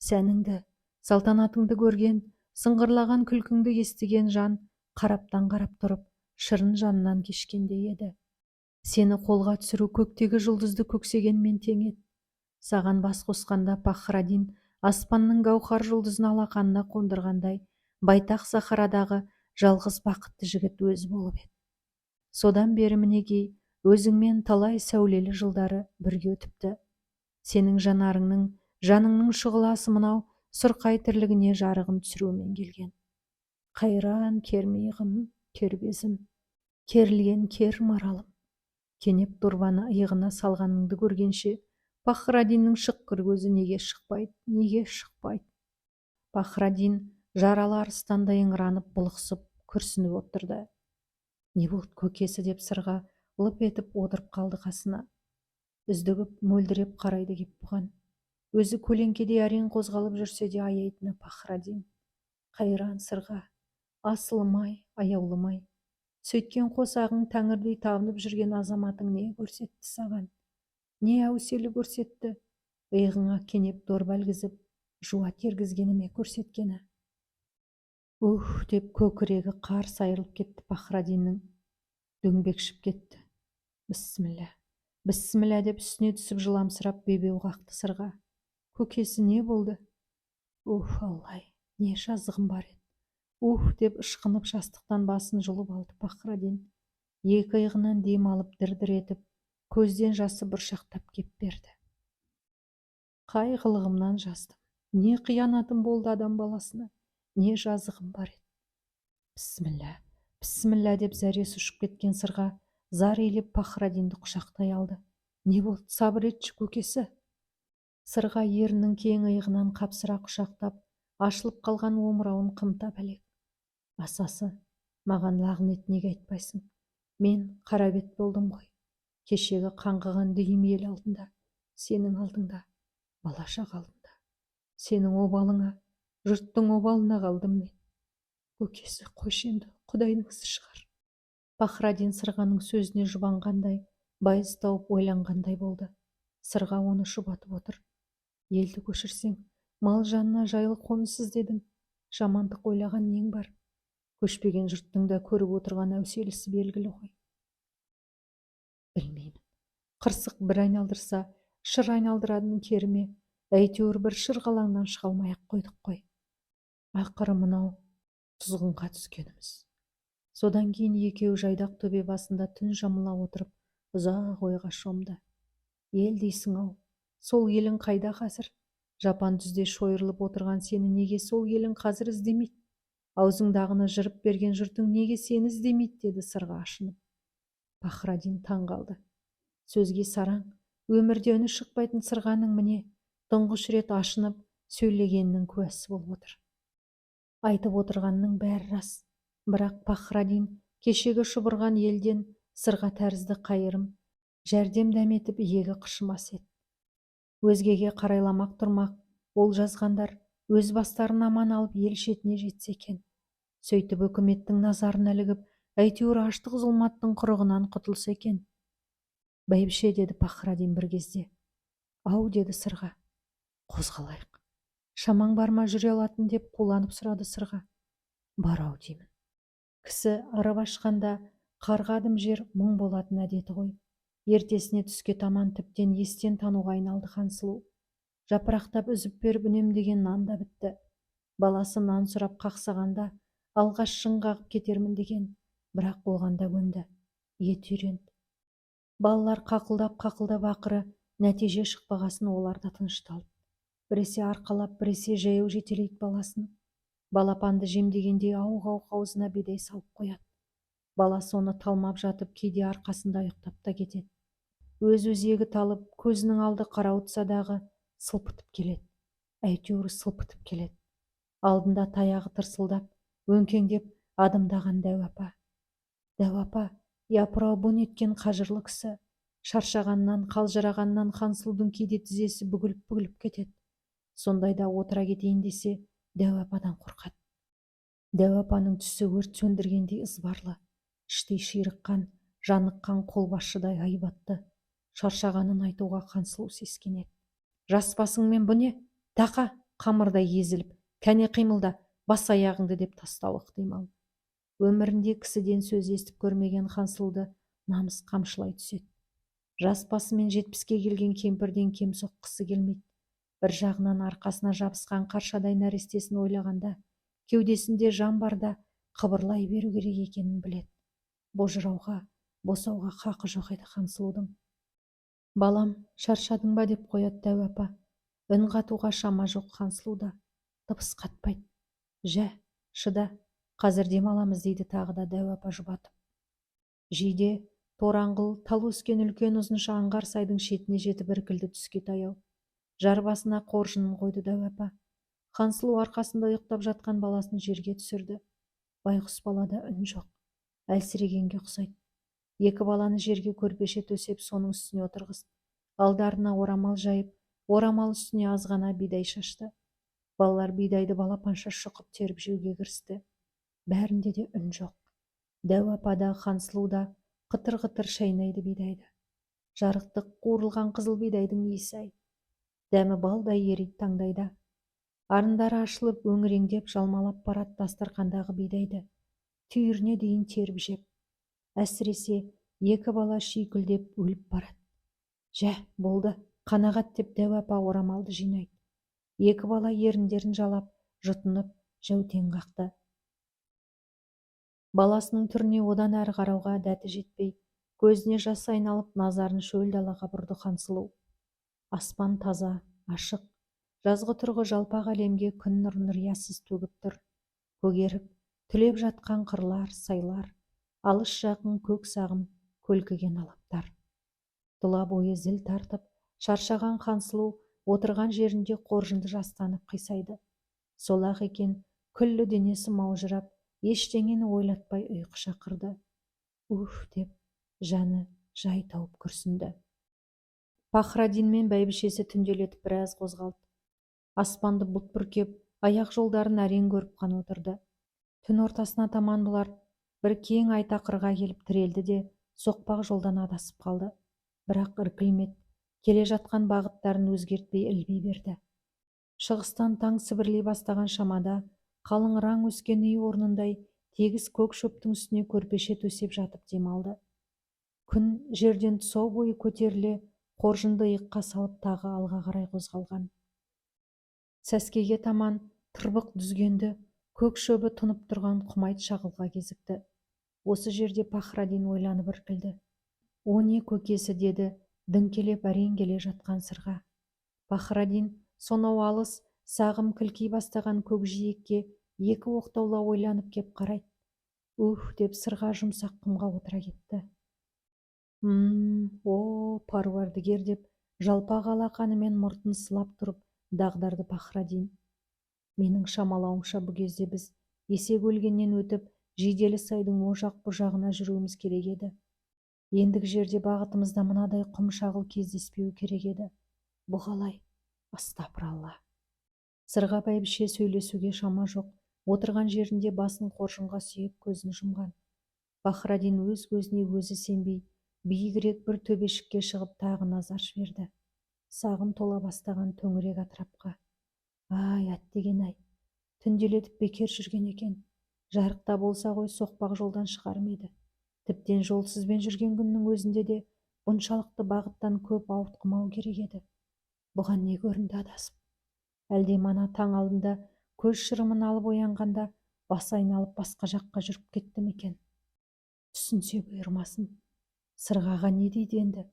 Сәніңді, салтанатыңды көрген, сыңғырлаған күлкіңді естіген жан қараптан қарап тұрып, шырын жанынан кешкендей еді. Сені қолға түсіру көктегі жұлдызды көксегенмен тең еді. Саған бас қосқанда Пахрадин аспанның гауһар жұлдызын алақанына қондырғандай, байтақ сахарадағы жалғыз бақытты жігіт өзі болып еді. Содан бері мінекей өзіңмен талай сәулелі жылдары бірге өтіпті. Сенің жанарыңның, жаныңның шұғыласы мынау сұрқай тірлігіне жарығын түсірумен келген. Қайран кермиғым, кербезім, керілген кер маралым. Кенеп дорбаны иығына салғаныңды көргенше Пахрадиннің шыққыр көзі неге шықпайды, неге шықпайды? Пахрадин жаралы арыстандай ыңыранып, бұлықсып, күрсініп отырды. Не болды, көкесі, деп Сырға лып етіп отырып қалды қасына. Үздігіп, мөлдіреп қарайды кеп бұған. Өзі көлеңкедей әрең қозғалып жүрсе де аяйтыны Пахрадин. Қайран Сырға, асылым-ай, аяулым-ай. Сөйткен қосағың тәңірдей табынып жүрген азаматың не көрсетті саған? Не әуселі көрсетті? Иығыңа кенеп дорба ілгізіп, жуа тергізгеніме көрсеткені. Ух деп көкірегі қарс айырылып кетті Пахрадиннің. Дөңбекшіп кетті. Бісміллә, бісміллә деп үстіне түсіп жыламсырап бебеу қақты Сырға. Көкесі не болды? Ух, аллай, не жазығым бар еді? Ух деп ышқынып жастықтан басын жұлып алды Пахрадин. Екі иығынан дем алып дір-дір етіп, көзден жасы бұршақтап кеп берді. Қай қылығымнан жаздым? Не қиянатым болды адам баласына? Не жазығым бар еді? Бісміллә, бісміллә деп зәресі ұшып кеткен Сырға зар илеп Пахрадинді құшақтай алды. Не болды, сабыр етші, көкесі. Сырға ерінің кең иығынан қапсыра құшақтап, ашылып қалған омырауын қымтап әлек. Асасы, маған лағнет неге айтпайсың? Мен қарабет болдым ғой. Кешегі қаңғыған дүйім ел алдында, сенің алдыңда, бала-шаға алдында. Сенің обалыңа, жұрттың обалына қалдым мен. Көкесі, қойшы енді, құдайдың ісі шығар. Пахраддин Сырғаның сөзіне жұбанғандай, байыз тауып ойланғандай болды. Сырға оны жұбатып отыр. Елді көшірсең, мал жанына жайлы қоныс іздедің. Жамандық ойлаған нең бар? Көшпеген жұрттың да көріп отырған әуселесі белгілі ғой. Білмеймін. Қырсық бір айналдырса, шыр айналдырадының керіме, әйтеуір бір шырғалаңнан шыға алмай-ақ қойдық қой. Ақыры мынау тұзғынға түскеніміз. Содан кейін екеуі жайдақ төбе басында түн жамыла отырып, ұзақ ойға шомды. Ел дейсің-ау, сол елің қайда қазір? Жапан түзде шойырылып отырған сені неге сол елің қазір іздемейді? Аузыңдағыны жырып берген жұртың неге сені іздемейді, деді Сырға ашынып. Пахраддин таң қалды. Сөзге сараң, өмірде үні шықпайтын Сырғаның міне тұңғыш рет ашынып сөйлегенінің куәсі болып отыр. Айтып отырғанның бәрі рас. Бірақ Пахраддин кешегі шұбырған елден Сырға тәрізді қайырым, жәрдем дәметіп иегі қышымас еді. Өзгеге қарайламақ тұрмақ, ол жазғандар өз бастарын аман алып ел шетіне жетсе екен. Сөйтіп үкіметтің назарына ілігіп, әйтеуір аштық зұлматтың құрығынан құтылса екен. Бәйбіше, деді Пахраддин бір кезде. Ау, деді Сырға. Қозғалайық. Шамаң бар ма жүре алатын, деп қуланып сұрады Сырға. Бар ау деймін. Кісі арып ашқанда қарға жер мұң болатын әдеті ғой. Ертесіне түске таман тіптен естен тануға айналды Хансұлу. Жапырақтап үзіп беріп үнемдеген нан да бітті. Баласы нан сұрап қақсағанда алғаш шың қағып кетермін деген, бірақ оған да көнді. Ет үйренді. Балалар қақылдап-қақылдап ақыры нәтиже шықпағасын олар да тынышталды. Біресе арқалап, біресе жаяу жетелейді баласын. Балапанды жемдегендей ауық-ауық аузына бидай салып қояды. Баласы оны талмап жатып, кейде арқасында ұйықтап та кетеді. Өз өзегі талып, көзінің алды қарауытса дағы сылпытып келеді. Әйтеуір сылпытып келеді. Алдында таяғы тырсылдап, өңкеңдеп адымдаған дәу апа. Дәу апа, япырау, бұ неткен қажырлы кісі. Шаршағаннан, қалжырағаннан Хансұлудың кейде тізесі бүгіліп-бүгіліп кетеді. Сондайда отыра кетейін десе, дәу ападан қорқады. Дәу апаның түсі өрт сөндіргендей ызбарлы, іштей ширыққан, жаныққан қолбасшыдай айбатты. Шаршағанын айтуға Хансұлу сескенеді. Жас басыңмен бұ не? Тақа, қамырдай езіліп, кәне қимылда, бас аяғыңды, деп тастауы ықтимал. Өмірінде кісіден сөз естіп көрмеген Хансұлуды намыс қамшылай түседі. Жас басымен 70-ке келген кемпірден кем соққысы келмейді. Бір жағынан арқасына жабысқан қаршадай нәрестесін ойлағанда, кеудесінде жан барда қыбырлай беру керек екенін біледі. Божырауға, босауға хақы жоқ еді Хансұлудың. Балам, шаршадың ба, деп қояды дәу апа. Үн қатуға шама жоқ Хансұлуда. Дыбыс қатпайды. Жә, шыда, қазір демаламыз, дейді тағы да дәу апа жұбатып. Жиде, тораңғыл, тал өскен үлкен ұзынша аңғар сайдың шетіне жетіп іркілді түске таяу. Жар басына қоржынын қойды дәу апа. Хансұлу арқасында ұйықтап жатқан баласын жерге түсірді. Байғұс балада үн жоқ. Әлсірегенге ұқсайды. Екі баланы жерге көрпеше төсеп, соның үстіне отырғызды. Алдарына орамал жайып, орамал үстіне азғана бидай шашты. Балалар бидайды балапанша шұқып теріп жеуге кірісті. Бәрінде де үн жоқ. Дәу апа да, Хансұлу да қытыр-қытыр шайнайды бидайды. Жарықтық қуырылған қызыл бидайдың иісі-ай. Дәмі балдай ериді таңдайда. Арындары ашылып, өңіреңдеп жалмалап барады дастарқандағы бидайды. Түйіріне дейін теріп жеп. Әсіресе екі бала шүйкілдеп өліп барады. Жә, болды, қанағат, деп дәу апа орамалды жинайды. Екі бала еріндерін жалап, жұтынып, жәутең қақты. Баласының түріне одан әрі қарауға дәті жетпей, көзіне жас айналып, назарын шөл далаға бұрды Хансұлу. Аспан таза, ашық. Жазғы тұрғы жалпақ әлемге күн нұрын риясыз төгіп тұр. Көгеріп, түлеп жатқан қырлар, сайлар, алыс жақын көк сағым, көлкіген алаптар. Тұла бойы зіл тартып, шаршаған Хансұлу отырған жерінде қоржынды жастанып қисайды. Сол-ақ екен, күллі денесі маужырап, ештеңені ойлатпай ұйқы шақырды. Уф, деп жаны жай тауып күрсінді. Пахраддин мен бәйбішесі түнделетіп біраз қозғалды. Аспанды бұлт бүркеп, аяқ жолдарын әрең көріп қана отырды. Түн ортасына таман бұлар Бір кең айтақырға келіп тірелді де, соқпақ жолдан адасып қалды. Бірақ іркілмеді, келе жатқан бағыттарын өзгертпей ілби берді. Шығыстан таң сібірлей бастаған шамада қалың раң өскен үй орнындай тегіс көк шөптің үстіне көрпеше төсеп жатып демалды. Күн жерден тұсау бойы көтеріле қоржынды иыққа салып тағы алға қарай қозғалған. Сәскеге таман тырбық дүзгенді, көк шөбі тұнып тұрған құмайт шағылға кезікті. Осы жерде Пахраддин ойланып іркілді. «О не көкесі?» деді діңкелеп әрең келе жатқан Сырға. Пахраддин сонау алыс сағым кілки бастаған көкжиекке екі оқтаулау ойланып кеп қарайды. «Уһ!» деп Сырға жұмсақ құмға отыра кетті. О, паруардігер!» деп жалпақ алақанымен мұртын сылап тұрып дағдарды Пахраддин. «Менің шамалауымша, бұл кезде біз Есек өлгеннен өтіп, Жиделі сайдың о жақ бұ жағына жүруіміз керек еді. Ендігі жерде бағытымызда мынадай құм шағыл кездеспеуі керек еді. Бұ қалай? Астапыралла!» Сырға бәйбіше сөйлесуге шама жоқ, отырған жерінде басын қоржынға сүйеп көзін жұмған. Пахраддин өз көзіне өзі сенбей, биігірек бір төбешікке шығып тағы назар жіберді. Сағым тола бастаған төңірек атырапқа. «Ай, әттеген-ай, түнделетіп бекер жүрген екен. Жарықта болса ғой, соқпақ жолдан шығар ма еді? Тіптен жолсызбен жүрген күннің өзінде де бұншалықты бағыттан көп ауытқымау керек еді. Бұған не көрінді адасып? Әлде мана таң алдында көз шырымын алып оянғанда басы айналып басқа жаққа жүріп кетті ме екен? Түсінсе бұйырмасын. Сырғаға не дейді енді?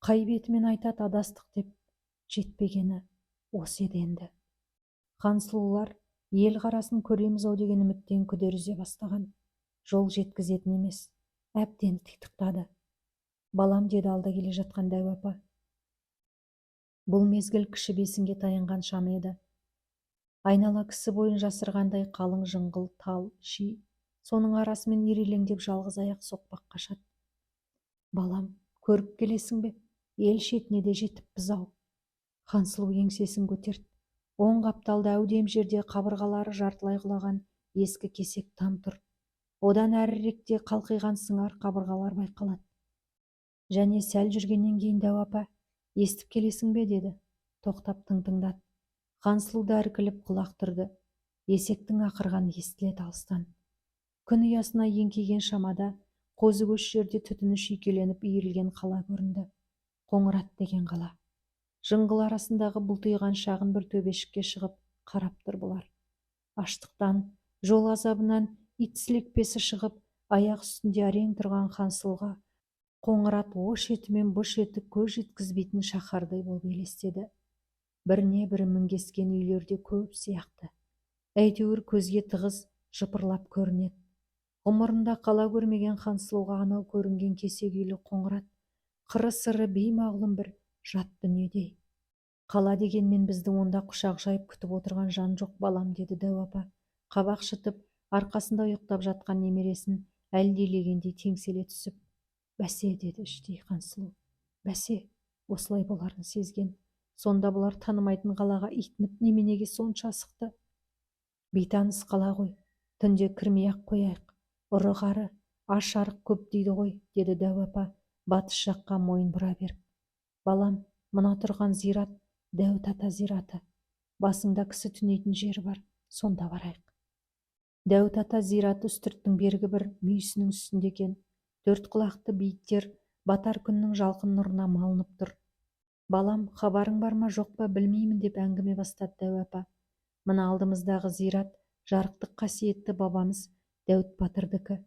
Қай бетімен айтады адастық деп? Жетпегені осы еді енді». Хансұлулар ел қарасын көреміз-ау деген үміттен күдер үзе бастаған. Жол жеткізетін емес, әбден титықтады. «Балам», деді алда келе жатқан дәу апа. Бұл мезгіл кіші бесінге таянған шам еді. Айнала кісі бойын жасырғандай қалың жыңғыл, тал, ши, соның арасымен ирелеңдеп жалғыз аяқ соқпақ қашады. «Балам, көріп келесің бе? Ел шетіне де жетіппіз-ау». Хансұлу еңсесін көтерді. Оң қапталда әудем жерде қабырғалары жартылай құлаған ескі кесек там тұр. Одан әріректе қалқиған сыңар қабырғалар байқалады. Және сәл жүргеннен кейін дәу апа, «Естіп келесің бе?» деді. Тоқтап тың тыңдады. Хансұлу да іркіліп құлақ түрді. Есектің ақырғаны естіледі алыстан. Күн ұясына еңкейген шамада қозы көш жерде түтіні шүйкеленіп иірілген қала көрінді. Қоңырат деген қала. Жыңғыл арасындағы бұлтиған шағын бір төбешікке шығып қарап тұр бұлар. Аштықтан, жол азабынан ит сілекпесі шығып, аяқ үстінде әрең тұрған Хансұлуға Қоңырат о шеті мен бұ шеті көз жеткізбейтін шаһардай болып елестеді. Біріне бірі мінгескен үйлерде көп сияқты. Әйтеуір көзге тығыз жыпырлап көрінеді. Ғұмырында қала көрмеген Хансұлуға анау көрінген кесек үйлі Қоңырат қыры-сыры беймағлұм бір жат дүниедей. «Қала дегенмен бізді онда құшақ жайып күтіп отырған жан жоқ, балам», деді дәу апа. Қабақ шытып, арқасында ұйықтап жатқан немересін әлдилегендей теңселе түсіп. «Бәсе», деді іштей Хансұлу. «Бәсе, осылай боларын сезген. Сонда бұлар танымайтын қалаға итініп неменеге сонша асықты? Бейтаныс қала ғой, түнде кірмей-ақ қояйық. Ұры-қары, аш-арық көп дейді ғой», деді дәу апа батыс жаққа мойын бұра беріп. «Балам, мына тұрған зират Дәу Тата зираты. Басыңда кісі түнейтін жері бар, сонда барайық». Дәу Тата зираты үстірттің бергі бір мүйісінің үстінде екен. Төрт құлақты бейіттер батар күннің жалқын нұрына малынып тұр. «Балам, хабарың бар ма, жоқ па, білмеймін», деп әңгіме бастады дәу апа. «Мына алдымыздағы зират жарықтық қасиетті бабамыз Дәуіт батырдікі.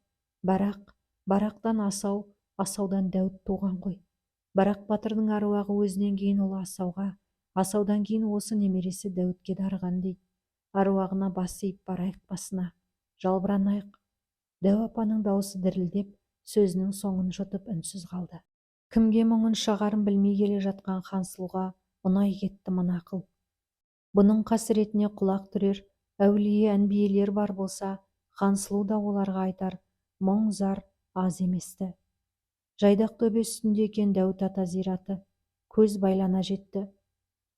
Барақтан Асау, Асаудан Дәуіт туған ғой. Барақ батырдың аруағы өзінен кейін ұлы Асауға, Асаудан кейін осы немересі Дәуітке дарыған дейді. Аруағына бас иіп барайық басына, жалбыранайық». Дәу апаның даусы дірілдеп, сөзінің соңын жұтып үнсіз қалды. Кімге мұңын шағарын білмей келе жатқан Хансұлуға ұнай кетті мына ақыл. Бұның қасіретіне құлақ түрер әулие әнбиелер бар болса, Хансұлу да оларға айтар мұң зар аз еместі. Жайдақ төбе үстінде екен Дәуіт ата зираты. Көз байлана жетті.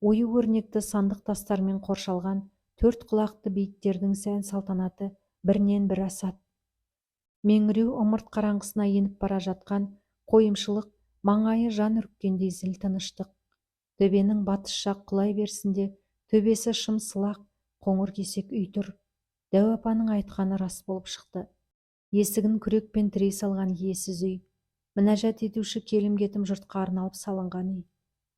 Ою өрнекті сандық тастармен қоршалған төрт құлақты бейіттердің сән салтанаты бірінен бірі асады. Меңіреу ымырт қараңғысына еніп бара жатқан қойымшылық маңайы жан үріккендей зіл тыныштық. Төбенің батыс жақ құлай берсінде төбесі шым сылақ қоңыр кесек үй тұр. Дәу апаның айтқаны рас болып шықты. Есігін күрекпен тірей салған иесіз үй. Мінәжат етуші келім-кетім жұртқа арналып салынған үй.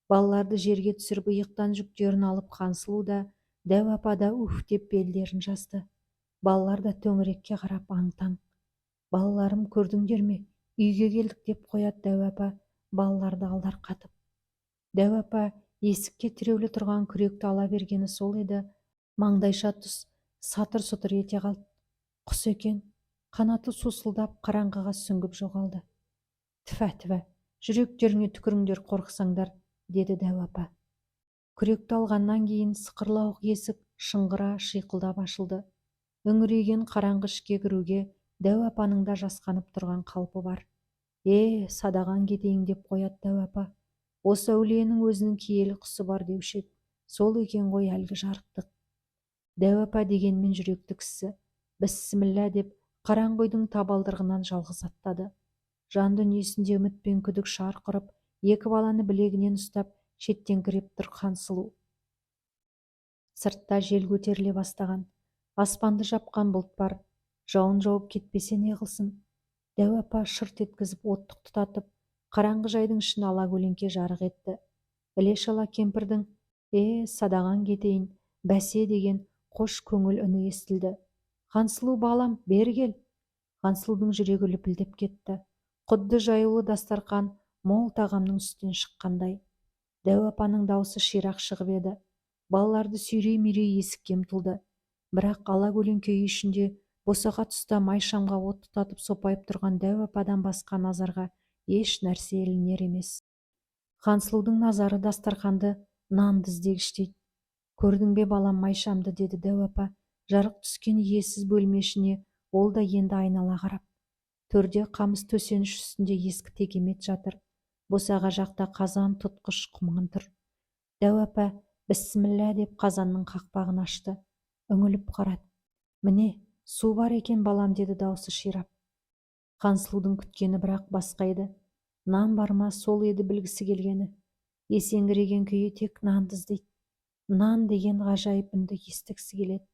Балаларды жерге түсіріп, иықтан жүктерін алып, Хансұлу да, дәу апа да уф деп белдерін жазды. Балалар да төңірекке қарап аң-таң. Балаларым, көрдіңдер ме, үйге келдік, деп қояды дәу апа балаларды алдарқатып. Дәу апа есікке тіреулі тұрған күректі ала бергені сол еді, маңдайша тұс сатыр-сұтыр ете қалды. Құс екен, қанаты сусылдап қараңғыға сүңгіп жоғалды. Тіфә-тіфә, жүректеріңе түкіріңдер қорықсаңдар, деді дәу апа. Күректі алғаннан кейін сықырлауық есік шыңғыра шиқылдап ашылды. Үңірейген қараңғы ішке кіруге дәу апаның да жасқанып тұрған қалпы бар. Е, садағаң кетейін, деп қояды дәу апа. Осы әулиенің өзінің киелі құсы бар деуші еді. Сол екен ғой әлгі жарықтық. Дәу апа дегенмен жүректі кісі. Бісміллә деп қараңғы үйдің табалдырығынан жалғыз аттады. Жан дүниесінде үміт пен күдік шарқ ұрып, екі баланы білегінен ұстап шеттеңкіреп тұр Хансұлу. Сыртта жел көтеріле бастаған. Аспанды жапқан бұлт бар. Жауын жауып кетпесе не қылсын? Дәу апа шырт еткізіп оттық тұтатып, қараңғы жайдың ішін ала көлеңке жарық етті. Іле-шала кемпірдің «Е, садағаң кетейін, бәсе» деген қош көңіл үні естілді. Хансұлу, балам, бері кел. Хансұлудың жүрегі лүпілдеп кетті. Құдды жаюлы дастарқан, мол тағамның үстінен шыққандай. Дәу апаның даусы ширақ шығып еді. Балаларды сүйрей-мүйрей есікке ұмтылды. Бірақ ала көлеңке үй ішінде босаға тұста май шамға от тұтатып сопайып тұрған дәу ападан басқа назарға еш нәрсе ілінер емес. Хансұлудың назары дастарқанды, нанды іздегіштейді. Көрдің бе, балам, май шамды, деді дәу апа. Жарық түскен иесіз бөлме ішіне ол да енді айнала қарап. Төрде қамыс төсеніш үстінде ескі текемет жатыр. Босаға жақта қазан, тұтқыш, құман тұр. Дәу апа бісміллә деп қазанның қақпағын ашты. Үңіліп қарады. Міне, су бар екен, балам, деді даусы ширап. Хансұлудың күткені бірақ басқа еді. Нан бар ма, сол еді білгісі келгені. Есеңгіреген күйі тек нанды іздейді. Нан деген ғажайып үнді естігісі келеді.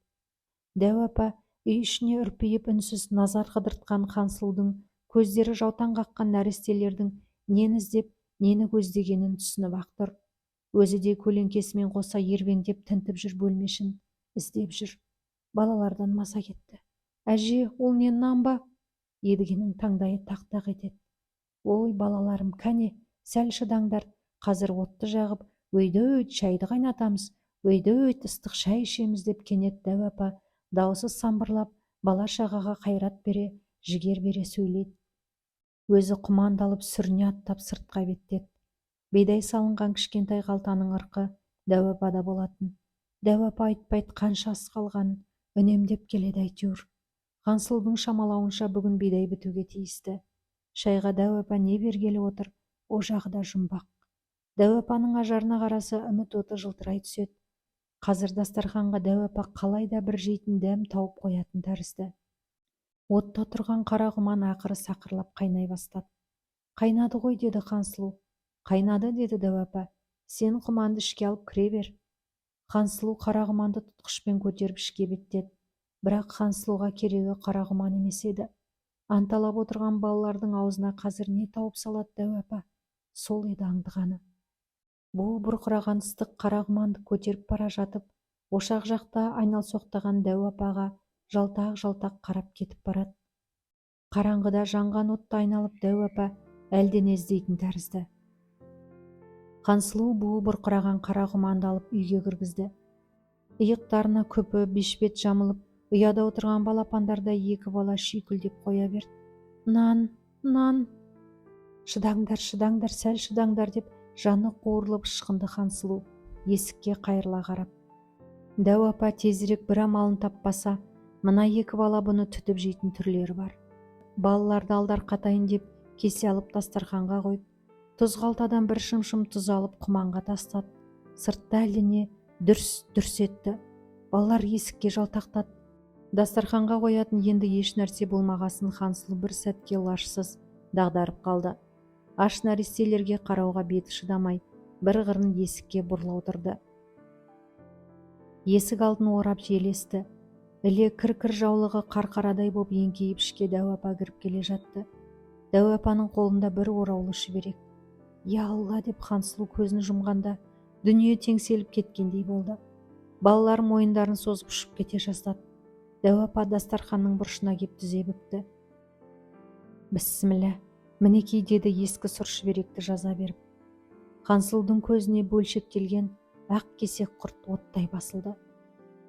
Дәу апа үй ішіне үрпиіп үнсіз назар қыдыртқан Хансұлудың көздері жаутаң қаққан нәрестелердің нені іздеп, нені көздегенін түсініп-ақ тұр. Өзі де көлеңкесімен қоса ербеңдеп тінтіп жүр бөлме ішін, іздеп жүр. Балалардан маза кетті. Әже, ол не, нан ба? Едігенің таңдайы тақ-тақ етеді. Ой, балаларым, кәне, сәл шыдаңдар, қазір отты жағып, өйдө-өйт шайды қайнатамыз, өйдө-өйт ыстық шай ішеміз, деп кенет дәу апа даусы самбырлап, бала-шағаға қайрат бере, жігер бере сөйлейді. Өзі құманды алып сүріне аттап сыртқа беттеді. Бидай салынған кішкентай қалтаның ырқы дәу апада болатын. Дәу апа айтпайды қанша ас қалғанын, үнемдеп келеді әйтеуір. Хансұлудың шамалауынша бүгін бидай бітуге тиісті. Шайға дәу апа не бергелі отыр, о жағы да жұмбақ. Дәу апаның ажарына қараса, үміт оты жылтырай түседі. Қазір дастарханға дәу апа қалай да бір жейтін дәм тауып қоятын тәрізді. Отта тұрған қара құман ақыры сақырлап қайнай бастады. Қайнады ғой, деді Хансұлу. Қайнады, деді дәу апа. Сен құманды ішке алып кіре бер. Хансұлу қара құманды тұтқышпен көтеріп ішке беттеді. Бірақ Хансұлуға керегі қара құман емес еді. Анталап отырған балалардың аузына қазір не тауып салады дәу апа? Сол еді аңдығаны. Буы бұрқыраған ыстық қара құманды көтеріп бара жатып, ошақ жақта айналсоқтаған дәу апаға жалтақ-жалтақ қарап кетіп барады. Қараңғыда жанған отты айналып дәу апа әлдене іздейтін тәрізді. Хансұлу буы бұрқыраған қара құманды алып үйге кіргізді. Иықтарына күпі, бешпет жамылып, ұяда отырған балапандардай екі бала шүйкілдеп қоя берді. Нан, нан! Шыдаңдар, шыдаңдар, сәл шыдаңдар, деп жаны қуырылып ышқынды Хансұлу есікке қайырыла қарап. Дәу апа тезірек бір амалын таппаса, мына екі бала бұны түтіп жейтін түрлері бар. Балаларды алдарқатайын деп кесе алып дастарханға қойды. Тұз қалтадан бір шымшым тұз алып құманға тастады. Сыртта әлдене дүрс-дүрс етті. Балалар есікке жалтақтады. Дастарханға қоятын енді еш нәрсе болмағасын Хансұлу бір сәтке лажсыз дағдарып қалды. Аш нәрестелерге қарауға беті шыдамай, бір қырын есікке бұрыла отырды. Есік алдын орап жел есті. Іле кір-кір жаулығы қарқарадай боп еңкейіп ішке дәу апа кіріп келе жатты. Дәу апаның қолында бір ораулы шүберек. «Я Алла!» деп Хансұлу көзін жұмғанда дүние теңселіп кеткендей болды. Балалар мойындарын созып ұшып кете жаздады. Дәу апа дастарханның бұрышына кеп тізе бүкті. «Бісміллә, мінекей!» деді ескі сұр шүберекті жаза беріп. Хансұлудың көзіне бөлшектелген ақ кесек құрт оттай басылды.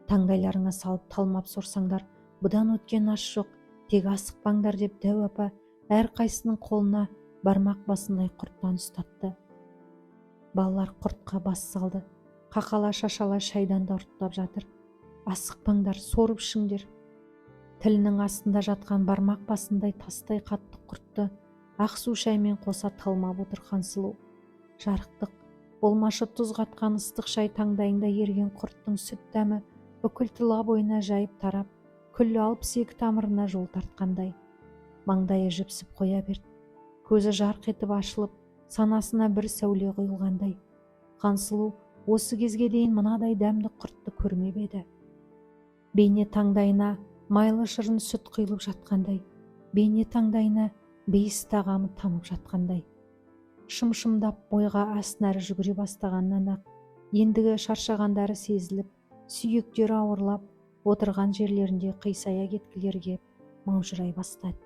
«Таңдайларыңа салып талмап сорсаңдар, бұдан өткен ас жоқ, тек асықпаңдар!» деп дәу апа әрқайсысының қолына бармақ басындай құрттан ұстатты. Балалар құртқа бас салды. Қақала шашала шайдан да ұрттап жатыр. «Асықпаңдар, сорып ішіңдер!» Тілінің астында жатқан бармақ басындай тастай қатты құртты ақ су шаймен қоса талмап отыр Хансұлу. Жарықтық, болмашы тұз қатқан ыстық шай таңдайында еріген құрттың сүт дәмі бүкіл тұла бойына жайып тарап, күллі 62 тамырына жол тартқандай. Маңдайы жіпсіп қоя берді. Көзі жарқ етіп ашылып, санасына бір сәуле құйылғандай. Хансұлу осы кезге дейін мынадай дәмді құртты көрмеп еді. Бейне таңдайына майлы шырын сүт құйылып жатқандай, бейне таңдайына бейіс тағамы тамып жатқандай. Шым-шымдап бойға ас нәрі жүгіре бастағаннан-ақ ендігі шаршағандары сезіліп, сүйектері ауырлап, отырған жерлерінде қисая кеткілері кеп маужырай бастады.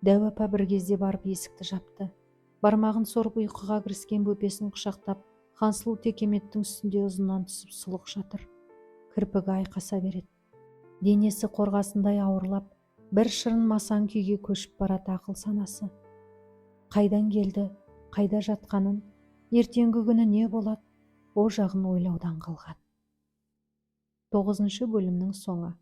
Дәу апа бір кезде барып есікті жапты. Бармағын сорып ұйқыға кіріскен бөпесін құшақтап, Хансұлу текеметтің үстінде ұзыннан түсіп сұлық жатыр. Кірпігі айқаса береді. Денесі қорғасындай ауырлап, бір шырын масаң күйге көшіп барады ақыл санасы. Қайдан келді, қайда жатқанын, ертеңгі күні не болады, о жағын ойлаудан қалған. 9-бөлімнің соңы.